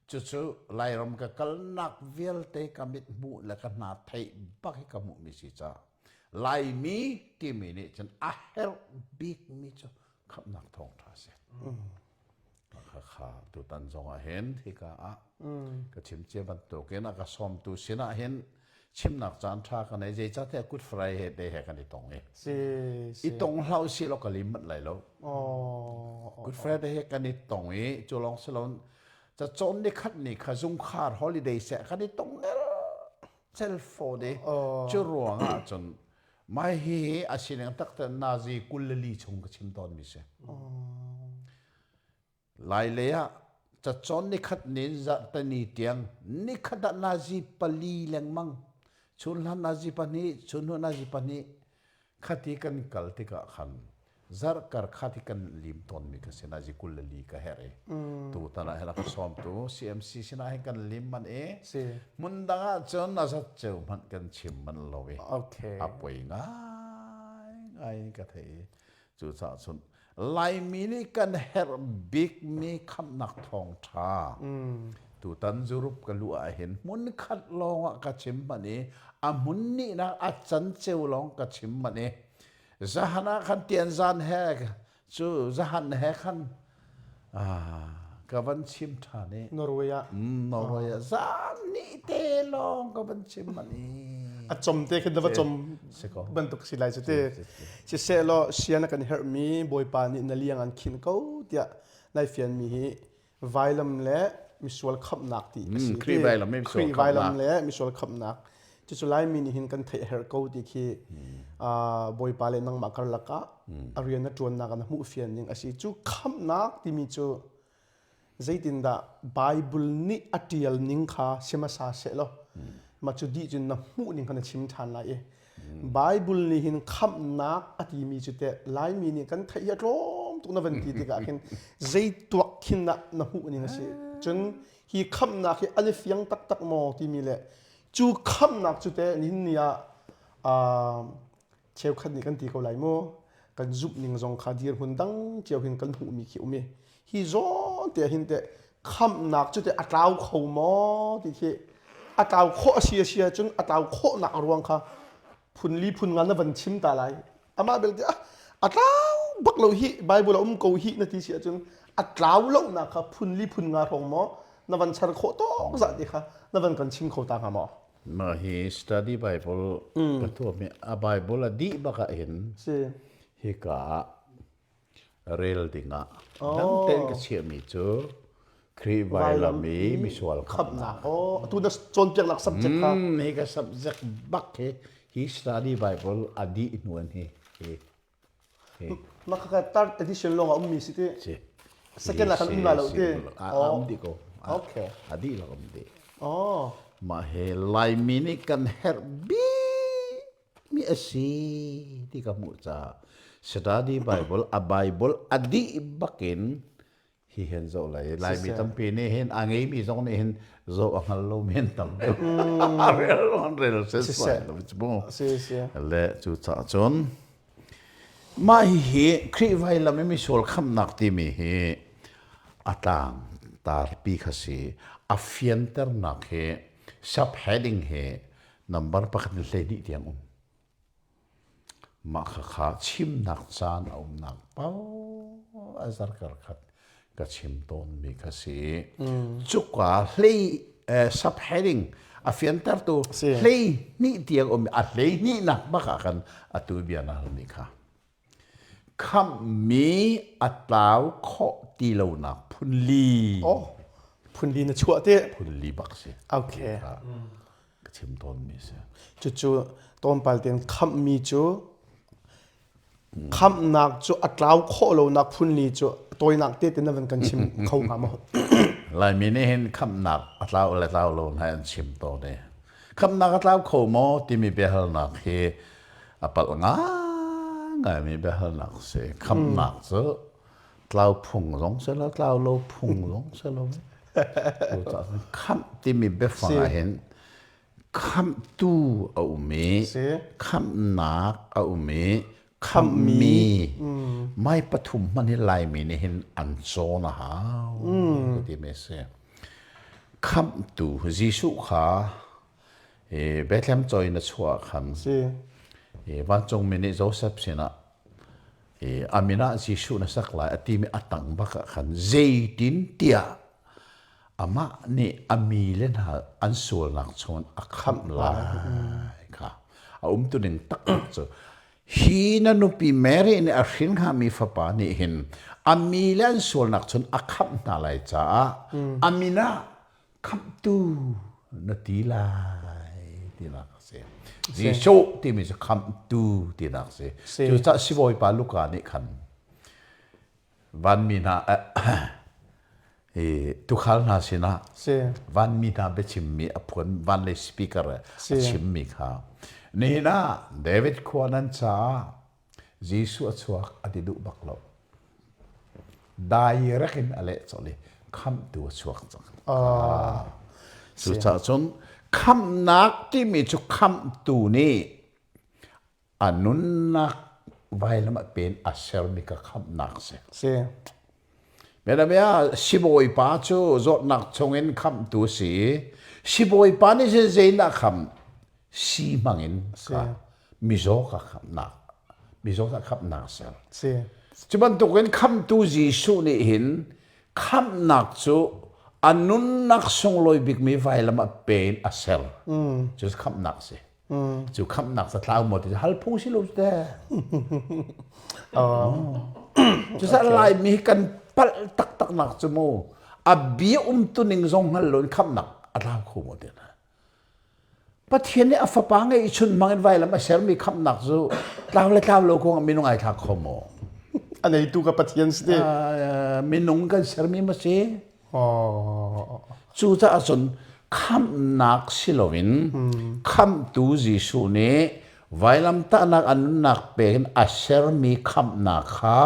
Cucu Lairam ka kalnak vialte ka mit hmuh le ka hna theih bak hi ka hmuhmi si caah Laimi timi nih cun a herh bikmi cu khamhnak thawngṭha a si. Khakha tutan zong ah hin hika ah ka chim cia bantukin a ka sawmtu sinah hin chimnak caan ṭha ka nei zeicahtiah Good Friday he he kan i tong i i tong hlah usih law ka lim manh lai lo. Good Friday he kan i tong i cu lawng si loin cacawn ni khat ni kha zungkhar holiday seh kan i tong cel fawn i cu ruang ah cun mai hi a sining taktak nazi 24 chung ka chim tawn mi si. Lai lei ah cacawn nikhat nin zarhteni tiang nikhat ah nazi pali lengmang chun hlan nazi pahnih chun hnu nazi pahnih khati kan kal tikah khan zarhkar khati kan lim tawnmi ka si nazi 24 ka herh i tutan ah hin a ka sawmtu CMC sinah hin kan lim man i hmun dang ah cun a zat ceu hmanh kan chim man lo i a poi ngai ngai ka thei i cucaah cun Laimi nih kan herh bikmi khamhnak thawngṭha. Tutan Europe ka luh ah hin hmun khat lawng ah ka chim hmanh i a hmun nihnak a can ceu lawng ka chim hmanh i zahan ah khan tianzan he cu zahan he khan ka van chim ṭhan i Norway ah Norway ah zan nih te lawng ka van chim manh i a chom te khin va chom bantuk si lai cu te siseh law sian a kan herhmi Bawipa nih na liang an khin ko tiah nai fianmi hi vailam le misual khamhnak ti a si Khrih vailam Khrih vailam le misual khamhnak cucu Laimi nih hin kan theih herh ko ti khi Bawipa le nangmah karlak ah a rian a ṭuannak an hmuh fian ning a si cu khamhnak timi cu zeitindah Bible nih a ṭial ning kha si hmasa seh law mah cu dih cun na hmuh ning kha na chim ṭhan lai i Bible nih hin khamhnak a timi cu teh Laimi nih kan theih hi a tlawm tuk na van ti tikah khin zei tuak khin dah na hmuh ning a si cun hi khamhnak hi an i fiang taktak maw timi le cu khamhnak cu teh nihin ni ah cheukhat nih kan ti ko lai mu kan zumh ning zong kha dirhmun dang cio hin kan hmuhmi khi um i hi zawn te hin teh khamhnak cu teh a tlau kho maw ti khi a tlau khawh a si a si ahcun a tlau khawhnak a ruang kha phun li phun nga na van chim ta lai amah belte a tlau bak lo hi Bible a um ko hi na ti si ahcun a tlau lonak kha phun li phun nga hrawng maw na van char khawh tawk zah ti kha na van kan chim kho ta hnga maw Mah hi study Bible ka tuahmi a Bible a dih bak ah hin si hika ah rel dingah dang tein ka chiahmi cu Khrih vailam i misual khamhnak. Oh, atu na cawnpiaknak subject kha. Hi ka subject bak hi hi study Bible a dih hnu an hi hi Mah kha third edition lawng a ummi si ti. Si. Second ah khan um lai lo ti. A um dih ko. Okay. A dih lak um dih. Oh. Mah he Laimi nih kan herh bikmi a si ti ka hmuh caah study Bible a Bible a dih bakin hi hen zoh lai Laimi tampi nih hin a ngeimi zong nih hin zoh a hngal lo men tam deuh a rel an rel se mu le cu caah cun mah hihi Khrih vailam i misual khamhnak timi hi a tlang tarpi kha si a fianternak hi subheading hi number pakhat in 12 tiang um Mah khakha chimnak caan a umnak paoh a zarkar khat ka chim tawnmi kha si. Cuka hlei subheading a fiantertu hlei hnih tiang um a hlei hnihnak bak ah khan atu bia na halmi kha. Khamhmi a tlau khawh ti lonak phun li. Oh, phun li na chuah te. Phun li bak si. Okay. chim tawnmi si. Cucu tlawmpal tein khamhmi cu khamhnak cu a tlau khawh lonak phunli cu tawinak te te na van kan chim kho hnga maw? Laimi nih hin khamhnak a tlau le tlau lo hna an chim tawn i khamhnak a tlau kho maw timi biahalnak hi a palh ngaingaimi biahalnak a si. Khamhnak cu tlau phung zong si lo, tlau lo phung zong si lo. Khamh timi biafang ah hin khamhtu a um i khamhnak a um i khamhmi mai pathum hmanh hi Laimi nih hin an cawn a hau ka ti mi a si. Khamhtu Jesuh kha Bethlehem cawi in a chuah khan vancungmi nih Joseph sinah a min ah Jesuh na sak lai a timi a tang bak ah khan zeitin tiah amah nih a mi le hna an sualnak chungin a khamh lai kha a umtuning taktak cu hi na nupi Mary nih a hrin hngami fapa nih hin a mi le an sualnak chun a khamh hna lai caah a min ah khamhtu na ti lai tinak a si. Jesuh timi cu khamhtu tinak a si. Cucaah sibawipa Luka nih khan vanmi hna tuukhal hna sinah vanmi hna biachimmi a phuan van lei speaker a chimmi kha nihin ah David khua nan caah Jesuh a chuak a ti duh bak lo. Direct in a leh colh i khamhtu a chuak cang. Cucaah cun khamhnak timi cu khamhtu nih a nunnak vailam ah pen a sermi ka khamhnak si. Si. Bianabia sibawipa cu zawtnak chungin khamhtu a si i sibawipa nih cun zeidah khamh? Si hmangin ka mizaw ka khamhnak mizaw ka khamhnak ser. Si. Cu bantukin khamhtu Jesuh nih hin khamhnak cu a nunnak sunglawi bikmi vailam ah pe in a ser. Cu khamhnak si. Cu khamhnak sa tlau maw ti hal phung si lo te. Cu sa Laimi kan palh taktak nak cu mu a bia umtu ning zong hngal lo in khamhnak a tlau kho maw ti na. Pathian nih a fapa ngeihchun hmang in vailam a sermi khamhnak cu tlau le tlau lo kong ah minung ai thlak kho maw? A neitu ka Pathian si te. Minung kan sermi ma si? Cucaah cun khamhnak si loin khamhtu Jesuh nih vailamtahnak a nunnak pek in a sermi khamhnak kha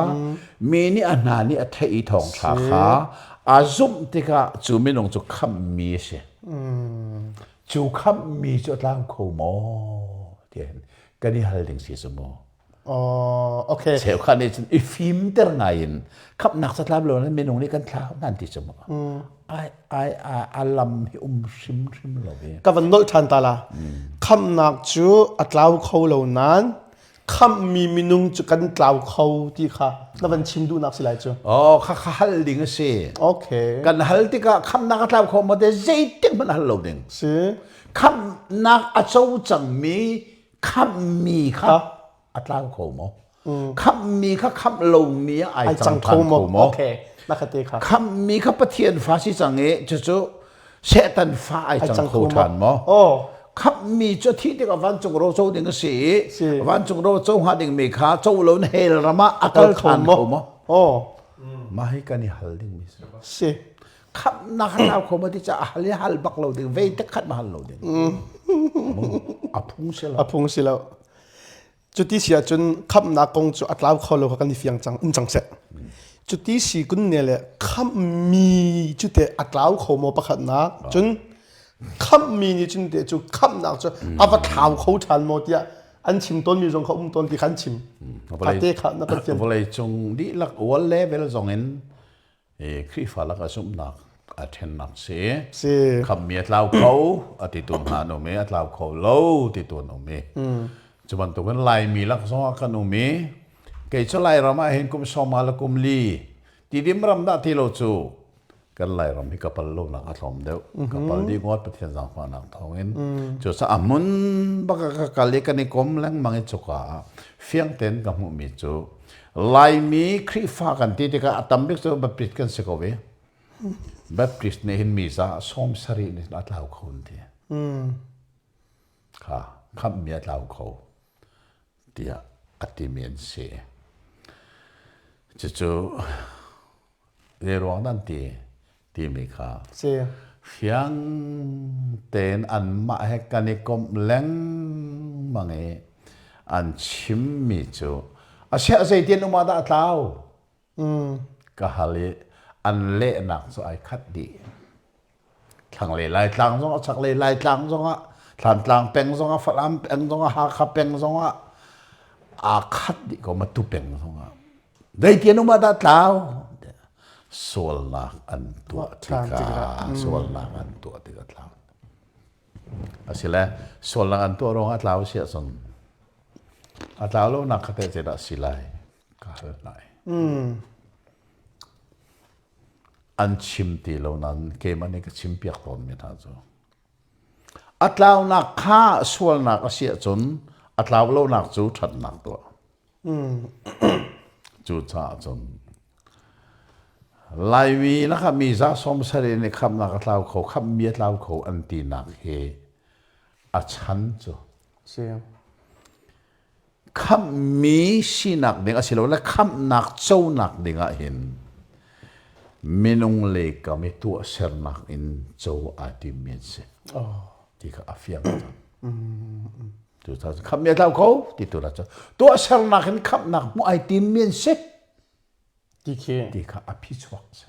mi nih a hna nih a theih i thawngṭha kha a zumh tikah cu minung cu khamhmi a si. Cu khamhmi cu a tlau kho maw tiah kan i hal ding si cu mu. Oh, okay. Cheukhat nih cun i fimter ngai in khamhnak catlap lo in minung nih kan thlau nan ti cu mu. Ai ai a lam hi um hrimhrim lo i. Ka van nolh ṭhan ta la. Khamhnak cu a tlau kho lo nain khamhmi minung cu kan tlau kho ti kha na van chim duhnak si lai cu. Oh, kha kha hal ding a si. Okay. Kan hal tikah khamhnak a tlau kho maw te zeitik hmanh hal lo ding. Si. Khamhnak a co cangmi khamhmi kha a tlau kho maw? Khamhmi kha khamh lomi ah ai cang kho maw? Okay. Na kha te kha. Khamhmi kha Pathian fa si cang i cucu Satan fa ai cang kho ṭhan maw? Oh. Khamhmi cu thi tikah vancung ro co ding a si i vancung ro co hnga dingmi kha co lo in hell ram ah a kal ṭhan kho maw? Oh. Mah hi kan i hal dingmi si. Si. Khamhnak a tlau kho ma ti caah hal i hal bak lo ding vei te khat ma hal lo ding. A phung si lo. A phung si lo. Cuti si ahcun khamhnak kong cu a tlau kho lo kha kan i fiang cang um cang seh. Cuti si kun ne le khamhmi cu te a tlau kho maw pakhatnak cun khamhmi nih cun te cu khamhnak cu a va thlau kho ṭhan maw tiah an chim tawnmi zong kha um tawn ti kha an chim. A te kha na kan fian. Vawlei cung dihlak world level zong in Khrihfa lakah zumhnak a ṭhennak si. Si. Khammi a tlau kho a ti tu hna an um i a tlau kho lo ti tu an um i. Cu bantukin Laimi lak zongah kan um i kei cu Lairam ah hin kum sawma le kum li Tidim ram dah ti lo cu kan Lairam hi ka pal lonak a tlawm deuh. Ka pal dih ngawt Pathian zaangfahnak thawngin. Cucaah a hmun bak ah ka kal i kan i kom lengmang i cuka ah fiang tein ka hmuhmi cu Laimi Khrihfa kan ti tikah a tam bik cu Baptist kan si ko i Baptist nih hin mi za 70 nih a tlau kho an ti. Kha khamhmi a tlau kho tiah a timi an si. Cucu zei ruang dah an ti timi kha Si. fiang tein anmah he kan i komh lengmang i an chimmi cu asiah zeitin um ah dah a tlau? Ka hal i an lehnak cu ai khat dih. Thlanglei Laitlang zongah, chaklei Laitlang zongah, Thlantlang peng zongah, Falam peng zongah, Hakha peng zongah aa khat dih ko Matu peng zongah. Zeitian um ah dah tlau? Sualnak an tuah tikah, sualnak an tuah tikah tlau. Asile sualnak an tuah ruangah tlau si ahcun a tlau lonak kha teh zeidah si lai? Ka hal hna i. An chim ti lo nain keimah nih ka chimpiak tawnmi hna cu a tlaunak kha sualnak a si ahcun a tlau lonak cu ṭhatnak tuah. Cucaah cun Laimi lakah mi za 70 nih khamhnak a tlau kho, khamhmi a tlau kho an tinak hi a chan cu Si. Khamhmi sinak ding asilole khamhnak conak ding ah hin minung le kam i tuahsernak in co aa timmi an si ti kha a fiang cang. Cucaah khamhmi a tlau kho ti tu cu tuahsernak in khamhnak hmuh ai timmi an si. Ti khi. Ti kha a phi chuak si.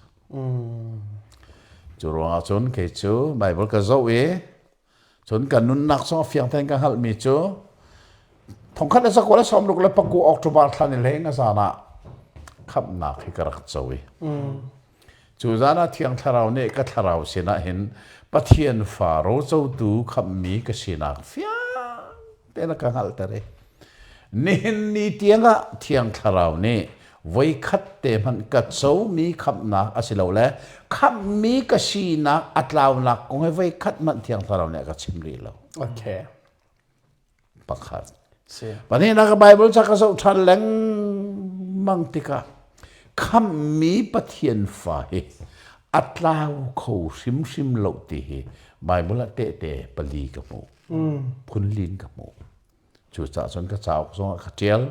Cu ruangah cun kei cu Bible ka zoh i Cun kan nunnak zong a fiang tein ka hngalhmi cu 1969 October thla ni hleng a zan ah khamhnak hi ka rak co i cu zan ah Thiang Thlarau nih ka thlarau sinah hin Pathian fa rocotu khamhmi ka sinak fiang tein a ka hngalhter i nihin ni tiangah Thiang Thlarau nih voikhat te hmanh ka comi khamhnak asilole khamhmi ka sinak a tlaunak kong hi voikhat hmanh Thiang Thlarau nih a ka chim rih lo. Okay. Pakhat. Si. Pahnihnak Bible ca ka zoh ṭhan lengmang tikah khamhmi Pathian fa hi a tlau kho hrimhrim lo ti hi Bible ah tehte pali ka hmuh. Phunlin ka hmuh. Cucaah cun ka cauk zongah ka ṭial.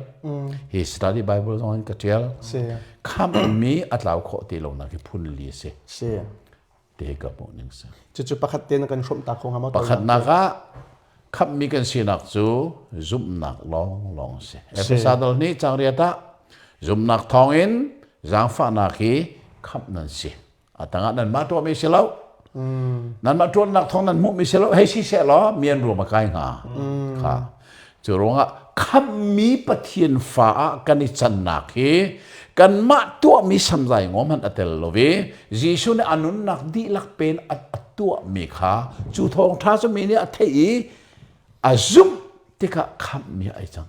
Hi study Bible zong in ka ṭial. Khamhmi a tlau khawh ti lonak hi phun li a si. Si. Ti ka hmuh ning si. Cucu pakhat te na kan hrawmh ta kho hnga maw? Pakhatnak ah khamhmi kan sinak cu zumhnak lawnglawng a si. Efesa dal nih caang riat ah zumhnak thawngin zaangfahnak hi khamh nan si. A tangah nanmah tuahmi si lo. Nanmah ṭuannak thawng nan hmuhmi si lo. Hei si seh law mi an ruam a kai hnga. Kha. Cu ruangah khamhmi Pathian fa ah kan i cannak hi kanmah tuahmi samzai ngawm hmanh a tel lo i Jesuh nih a nunnak dihlak pen a tuahmi kha cu thawngṭha cu mi nih a theih i a zumh tikah khamhmi ai cang.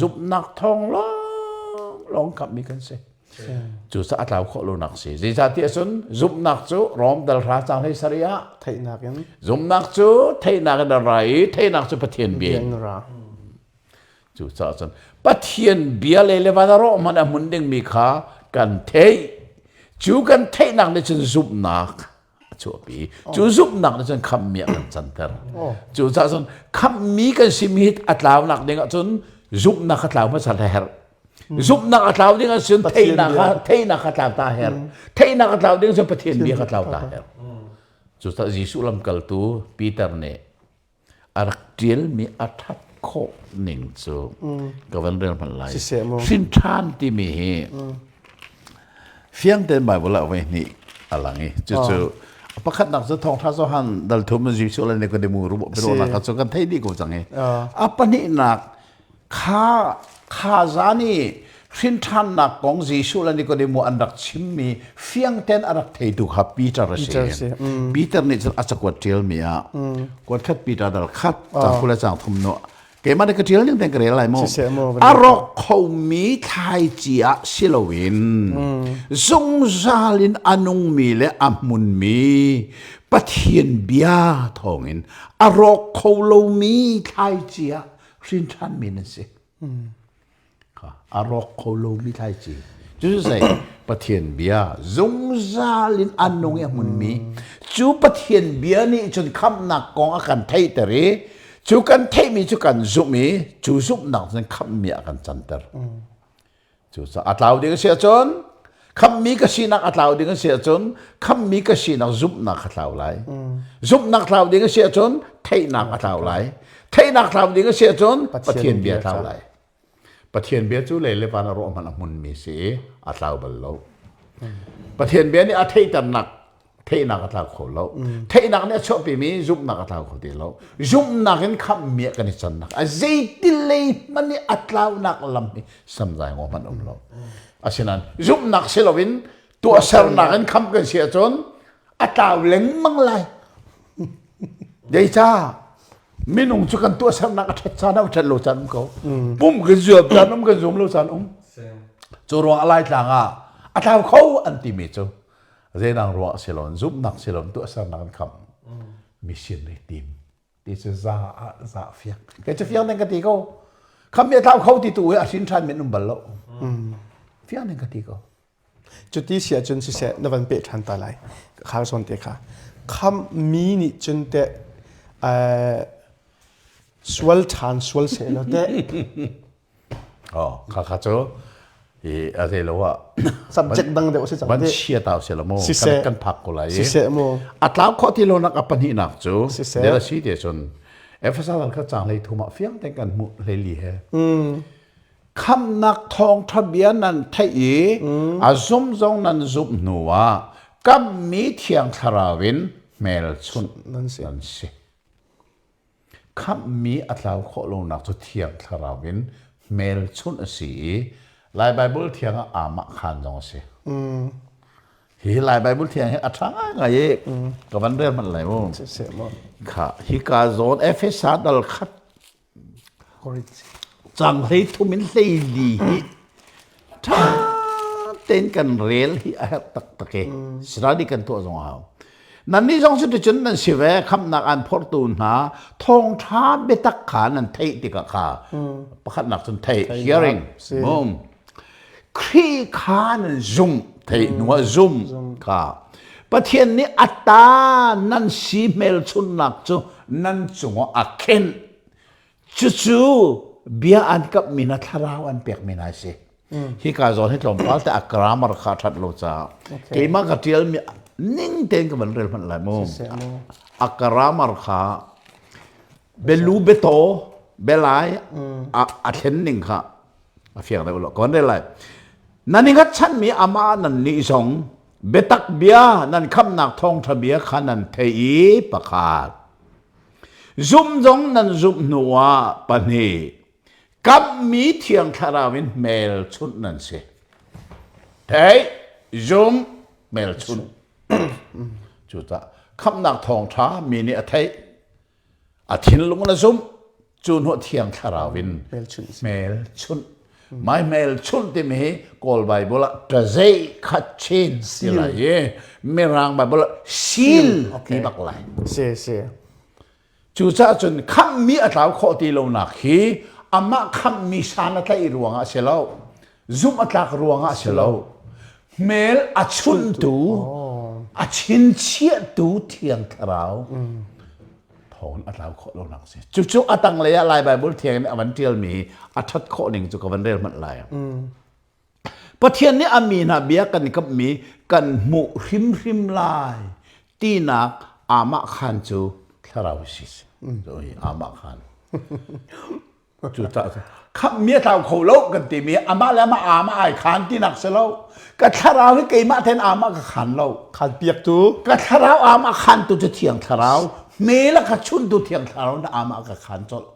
Zumhnak thawng lawng khamhmi kan si. Cucaah a tlau khawh lonak si. Zeicahtiah cun zumhnak cu Rom dal hra cang hlei sarih ah theihnak in zumhnak cu theihnak in a ra i theihnak cu Pathian bia in ra. Cucaah cun Pathian bia le le van a rawh hmanh a hmun dingmi kha kan theih. Cu kan theihnak nih cun zumhnak a chuahpi. Cu zumhnak nih cun khamhmi ah kan canter. Cucaah cun khamhmi kan simi hi a tlaunak ding ahcun zumhnak a tlau hmasa a herh. Zumhnak a tlau ding ahcun theihnak theihnak a tlau ta herh. Theihnak a tlau ding cun Pathian bia ka tlau ta herh. Cucaah Jesuh lamkaltu Peter nih a rak ṭialmi a ṭhat khawh ning cu ka van rel hmanh lai. Hrin ṭhan timi hi fiang tein Bible ah voi hnih a lang i cucu pakhatnak cu thawngṭha Johan dal thum Jesuh le Nikodemu biaruahnak cu kan theih dih ko cang i a pahnihnak Kha kha zan i hrinṭhannak kong Jesuh le Nikodemu an rak chimmi fiang tein a rak theitu kha Peter a si. Peter si. Peter nih cun a cakuat ṭialmi ah kuat khat Peter dal khat cang khu le cang thum nu keimah nih ka ṭial ning tein ka rel lai mu. Siseh mu. A rawk khomi thlaici ah si loin zungzal in a nungmi le a hmunmi Pathian bia thawngin a rawk kho lomi thlaici ah hrin ṭhanmi nan si. A rawk kho lomi thlaici. Cucu zei Pathian bia zungzal in an nung i a hmunmi cu Pathian bia nih cun khamhnak kong a kan theihter i Cu kan theihmi cu kan zumh i cu zumhnak cun khamhmi ah kan canter. Cucaah a tlau ding a si ahcun khamhmi ka sinak a tlau ding a si ahcun khamhmi ka sinak zumhnak a tlau lai. Zumhnak tlau ding a si ahcun theihnak a tlau lai. Theihnak tlau ding a si ahcun Pathian bia tlau lai. Pathian bia cu lei le van a rawh hmanh a hmunmi si i a tlau bal lo. Pathian bia nih a theihternak theihnak a tlau kho lo. Theihnak nih a chuahpimi zumhnak a tlau kho ti lo. Zumhnak in khamhmi ah kan i cannak a zeitil lei hmanh i a tlaunak lam hi samzai ngaw hmanh um lo. Asinain zumhnak si loin tuahsernak in khamh kan si ahcun a tlau lengmang lai. Zeicah? Minung cu kan tuahsernak a ṭhat caan a ṭhat lo caan um ko. Pum kan zuam caan um kan zuam lo caan um. Cu ruang a laitlang ah a tlau kho an timi cu zeidang ruah si lo zumhnak si lo tuahsernak an khamh. Mi sin i tim ti cu za ah za fiang. Kei cu fiang ding ka ti ko. Khamh mi a tlau kho ti tu hi a hrin ṭhan men um bal lo. Fiang ding ka ti ko. Cuti si ahcun siseh na van peh ṭhan ta lai. Khar zawn te kha. Khamhmi nih cun teh sual ṭhan sual seh law teh. Oh, kha kha cu i a zei lo ah subject dang deuh si cang van chia tau se lo mu siseh kan phak ko lai siseh mu a tlau khawh ti lo nak a pahnihnak cu siseh si te cun Efesa kha chang hlei thum ah fiang ten kan hmuh hlei li he Khamhnak thawngṭha bia nan theih i a zum zong nan zumh hnuah kamhmi Thiang Thlarau in hmelchunh nan si. Khamhmi a tlau khawh lonak cu Thiang Thlarau in hmelchunh a si i Lai Baibal thiang ah aamah khaan zong a si. Hi Lai Baibal thiang hi a ṭha ngaingai i ka van rel hmanh lai mu. Kha hika zawn Efesa dal khat Cang hlei thum in hlei li hi ṭha tein kan rel hi a herh taktak i study kan tuah zong a hau. Nannih zong cuticun nan si ve khamhnak aan phortu hna thawngṭha biatak kha nan theih tikah kha pakhatnak cun theih hearing boom Khrih kha nan zumh theih hnuah zum kha Pathian nih a ta nan si hmelchunhnak cu nan cungah a khenh Cucu bia an kapmi hna thlarau an pekmi hna a si. Hika zawn hi tlawmpal te a grammar kha a ṭhat lo caah keimah ka ṭialmi ning tein ka van rel hmanh lai mu. A grammar kha belu betaw belai a thlen ning kha a fiang deuh lo. Ka van rel lai. Nan i hngatchanmi amah nan nih zong biatak bia nan khamhnak thawngṭha bia kha nan theih i pakhat. Zumh zong nan zumh hnuah pahnih kamhmi Thiang Thlarau in hmelchunh nan si. Theih, zum, hmelchunh. Cucaah khamhnak thawngṭha mi nih a theih, a thinlung in a zumh, cu hnuah Thiang Thlarau in hmelchunh. Mai hmelchunh timi hi Kawl Bible ah ṭazei khat chin ti lai i Mirang Bible ah seal ti bak lai. Si si. Cucaah cun khamhmi a tlau khawh ti lonak hi amah khamhmi san a tlaih ruangah a si lo. Zumh a tlak ruangah a si lo. Hmel a chuntu, a chinchiahtu Thiang Thlarau thawng a tlau khawh lonak a si. Cucu a tanglei ah Lai Baibal thiang in a van ṭialmi a ṭhat khawh ning cu ka van rel hmanh lai. Pathian nih a mi hna bia kan kamhmi kan hmuh hrimhrim lai tinak amah khan cu thlarau si. Amah khan. Cucaah khamhmi a tlau kho lo kan timi amah le amah amah ai khan tinak si lo. Ka thlarau hi keimah ten amah ka khan lo. Khan piaktu. Ka thlarau amah khantu cu thiang thlarau. Hmel a ka chuntu thiang thlarau na amah ka khan colh.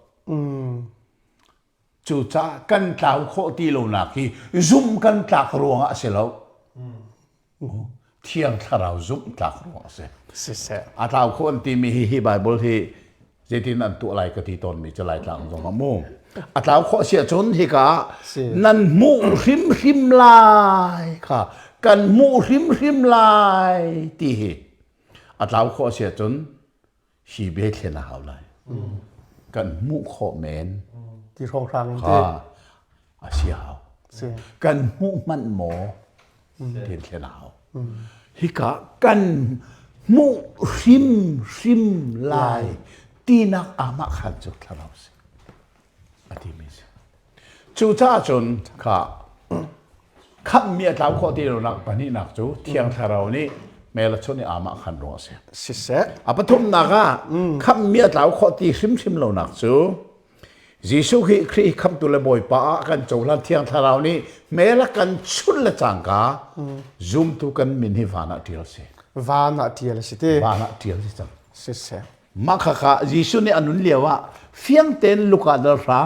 Cucaah kan tlau khawh ti lonak hi zum kan tlak ruangah a si lo. Thiang Thlarau zumh tlak ruang a si. Siseh. A tlau kho an timi hi hi Bible hi zeitin an tuah lai ka ti tawnmi cu Laitlang zong ah mu. A tlau khawh si ahcun hika nan hmuh hrimhrim lai kha kan hmuh hrimhrim lai ti hi a tlau khawh si ahcun hi bia thlen a hau lai. Kan hmuh khawh men. Ti hrawnghrang in te. A si hau. Kan hmuh hmanh maw ti thlen a hau. Hika kan hmuh hrimhrim lai. Tinak amah khan cu thlarau si. A timi si. Cucaah cun kha khamhmi a tlau khawh ti lonak pahnihnak cu Thiang Thlarau nih mel a chunh i amah khan ruang a si. Siseh. A pathumnak ah khamhmi a tlau khawh ti hrimhrim lonak cu Jesuh hi Khrih khamhtu le Bawipa ah kan cohlan Thiang Thlarau nih mel a kan chunh le cangka zumtu kan min hi van ah ṭial si. Van ah ṭial a si ti. Van ah ṭial si cang. Siseh. Mah khakha Jesuh nih a nun lio ah fiang tein Luka dal hra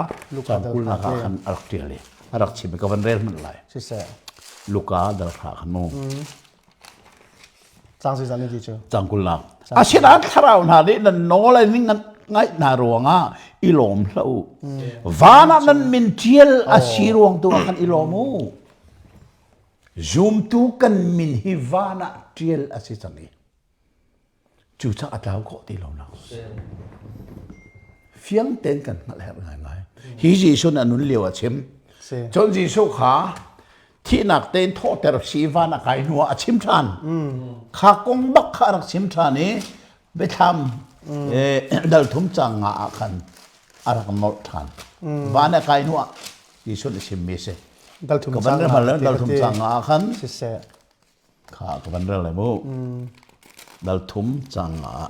cang kulnak ah khan a rak ṭial i a rak chim i ka van rel hmanh lai. Siseh. Luka dal hra khan mu. Cang zeizat na ti cu? Cang kulnak. Asinain thlarau hna nih nan nawl ai ning ngaih hna ruangah i lawm hlah u. Van ah nan min ṭial a si ruang tu ah khan i lawm u. Zumtu kan min hi van ah ṭial a si cang i Cucaah a tlau khawh ti lo nak. Fiang tein kan hngalh herh ngaingai. Hi Jesuh nih a nun lio a chim. Cun Jesuh kha thihnak tein thawhter si van a kai hnu ah a chim ṭhan. Kha kong bak kha a rak chim ṭhan i biathlam dal thum cang nga ah khan a rak nolh ṭhan. Van a kai hnu ah Jesuh nih chimmi a si. Dal thum cang nga dal thum cang nga ah khan Kha ka van rel lai mu. Dal thum cang ah.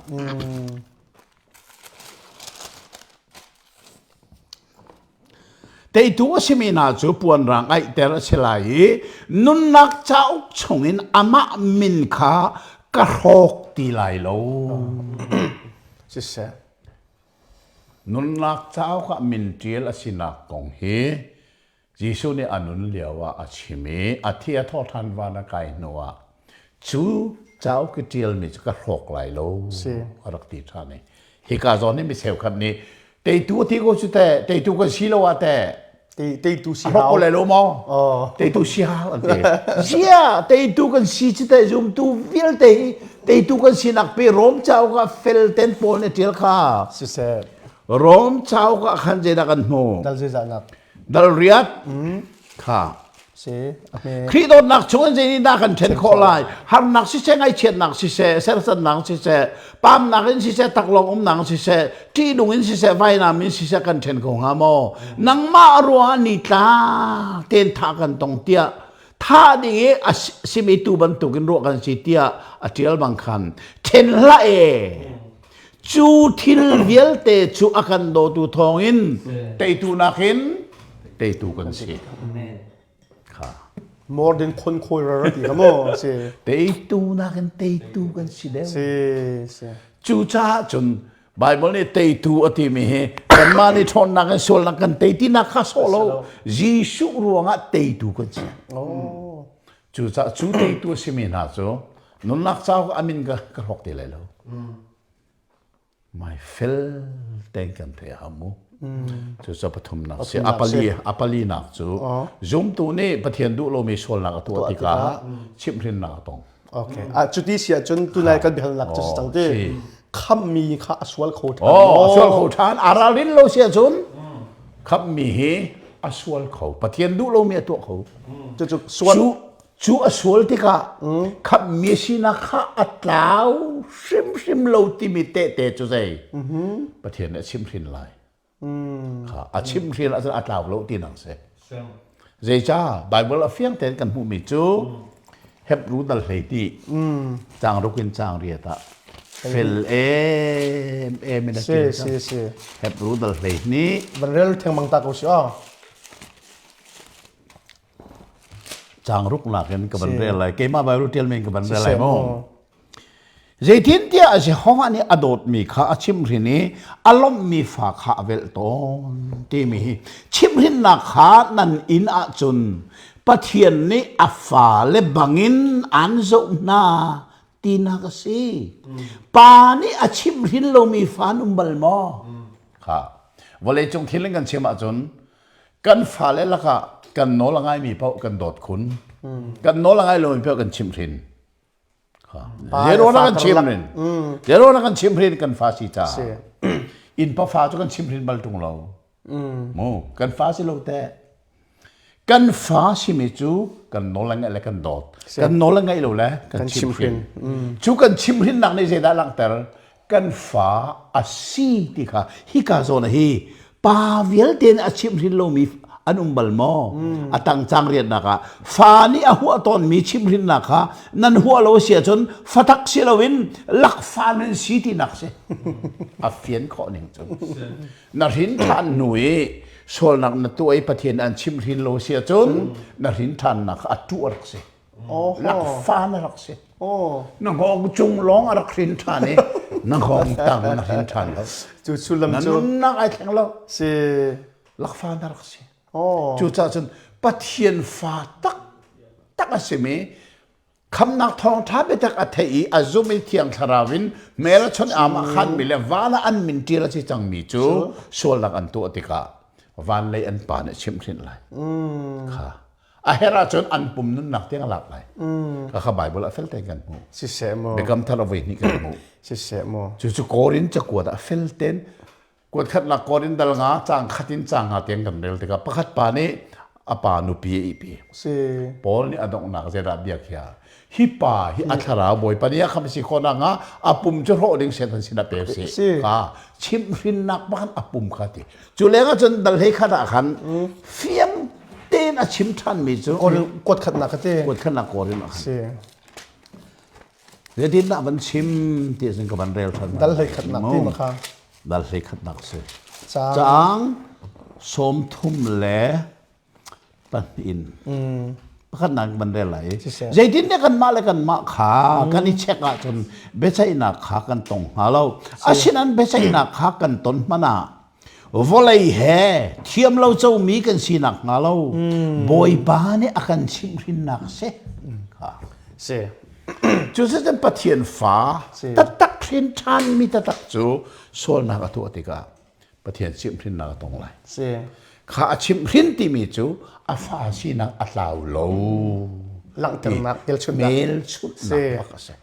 Teitu a simi hna cu puanrang aihter a si lai i nunnak cauk chungin amah min kha ka hrawk ti lai lo. Siseh. Nunnak cauk ah min ṭial a sinak kong hi Jesuh nih a nun lio ah a chim i a thi a thawh ṭhan van a kai hnu ah cu cauk i ṭialmi cu ka hrawk lai lo a rak ti ṭhan i hika zawn hi mi cheukhat nih teitu a ti ko cu teh teitu kan si lo ah teh teitu si hau lai lo maw teitu si hau an ti zia teitu kan si cu teh zumtu vialte hi teitu kan sinak pe Rom cauk ah fel ten pawl nih ṭial kha siseh Rom cauk ah khan zeidah kan hmu dal zeizahnak Dal riat kha Khrih dawtnak chung in zeitindah kan ṭhen khawh lai? Harnak siseh, ngaihchiatnak siseh, sersannak siseh, pamnak in siseh, taklawng umnak siseh, ṭihnung in siseh, vainam in siseh kan ṭhen kho hnga maw? Nangmah ruangah nitla tein thah kan tong tiah thah ding i a simi tu bantukin ruah kan si tiah a ṭial bang khan ṭhen hlah e. Cu thil vialte cu a kan dawtu thawngin teitu nakin teitu kan si. Kha. More than conqueror ti ka maw si. Teitu nakin teitu kan si deuh. Si si. Cucaah cun Bible nih teitu a timi hi kanmah nih ṭhawnnak in sualnak kan tei tinak kha sawh lo Jesuh ruangah teitu kan si. Oh. Cucaah cu teitu a simi hna cu nunnak cauk a min ka ka hrawk ti lai lo. Mai fel tein kan theih a mu. Cucu pathumnak si. A pali a palinak cu zumtu nih Pathian duh lomi sualnak a tuah tikah chimhhrinnak a tong. Okay. Ah cuti si ahcun tunai kan biahalnak cu si cang ti. Khammi kha a sual kho ṭhan. Oh, a sual kho ṭhan. A ralrin lo si ahcun khammi hi a sual kho. Pathian duh lomi a tuah kho. Cucu sual Cu a sual tikah khamhmi sinak kha a tlau hrimhrim lo timi tehte cu zei? Pathian nih a chimhhrin lai. Kha a chimhhrin ahcun a tlau lo tinak si. Zeicah Bible a fiang tein kan hmuhmi cu Hebrew dal hlei ti cang ruk in cang riat ah fel em em in a si si si Hebrew dal hlei nih van rel thengmang ta ko si aw Caang ruknak in ka van rel lai. Keimah Bible ṭialmi in ka van rel lai mu. Zeitintiah Jehovah nih a dawtmi kha a chimhhrin i a lawmhmi fa kha a velh tawn timi hi chimhhrinnak kha nan inn ahcun Pathian nih a fale bangin aan zoh hna tinak a si. Pa nih a chimhhrin lomi fa an um bal maw? Kha vawleicung thil in kan chim ahcun Kan fale lakah kan nawl a ngaimi paoh kan dawt khun. Kan nawl a ngai lomi paoh kan chimhhrin. Zero na kan chimhrin. Zero na kan chimhrin kan fa si ca. Inn pa fa cu kan chimhrin bal tung lo. Mu kan fa si lo te. Kan fa simi cu kan nawl a ngaih le kan dawt. Kan nawl a ngaih lo le kan chimhrin. Cu kan chimhrinnak nih zeidah langhter? Kan fa a si ti kha hika zawn hi pa vialte nih a chimhhrin lomi an um bal maw? A tang cang riannak ah fa nih a huah tawnmi chimhhrinnak kha nan huah lo si ahcun fatak si loin lakfa nan si tinak si. A fian khawh ning cu. Na hrin ṭhan hnu i sualnak na tuah i Pathian an chimhhrin lo si ahcun na hrin ṭhannak kha a tuah rak si. Lakfa na rak si. Na hngawng cung lawng a rak hrin ṭhan i na hngawng tang na hrin ṭhan lo. Cu sullam Na cu nunnak ai thleng lo. Si. Lakfa na rak si. Cucaah cun Pathian fa taktak a simi khamnak thawngṭha biatak a theih i a zum i Thiang Thlarau in hmel a chawnh am a khanmi le van ah an min ṭial a si cangmi cu sualnak an tuah tikah van lei an pa nih a chimhhrinh lai. Kha a herh ahcun an pum nunnak tiang a lak lai. Kha kha Bible ah fel tein kan hmuh. Siseh maw. Biakam thar a voi hnih kan hmuh. Siseh maw. Cucu Korin cakuat ah fel tein kuat khatnak Korin dal nga caang khat in caang nga tiang kan rel tikah pakhat pa nih a pa nupi a ihpi. Si. Paul nih a donghnak zeidah bia khia hi pa hi a thlarau bawipa nih a kham si khawh nak ah a pum cu hrawh ding Satan sin a pe si kha chimhhrinnak bak a pum kha ti cu leng ah cun dal hlei khat ah khan fiang tein a chim ṭhan mi cu kuat khatnak ka ti kuat khatnak Korin ah khan si Zeitindah van chim ti sin ka van rel ṭhan. Dal hlei khatnak ti ma kha. Dal hlei khatnak si. Caang 32 in. Pakhatnak van rel lai. Zeitindah kanmah le kanmah kha kan i check ahcun biaceihnak kha kan tong hnga lo. Asinain biaceihnak kha kan ton hmanh ah vawlei he thiam lo comi kan sinak hnga lo Bawipa nih a kan chimhhrinnak si. Si. Cucu Pathian fa taktak hrin ṭhanmi taktak cu sualnak a tuah tikah Pathian chimhhrinnak a tong lai. Si. Kha a chimhhrin timi cu a fa sinak a tlau lo. Langhternak, hmelchunhnak. Hmelchunhnak bak a si.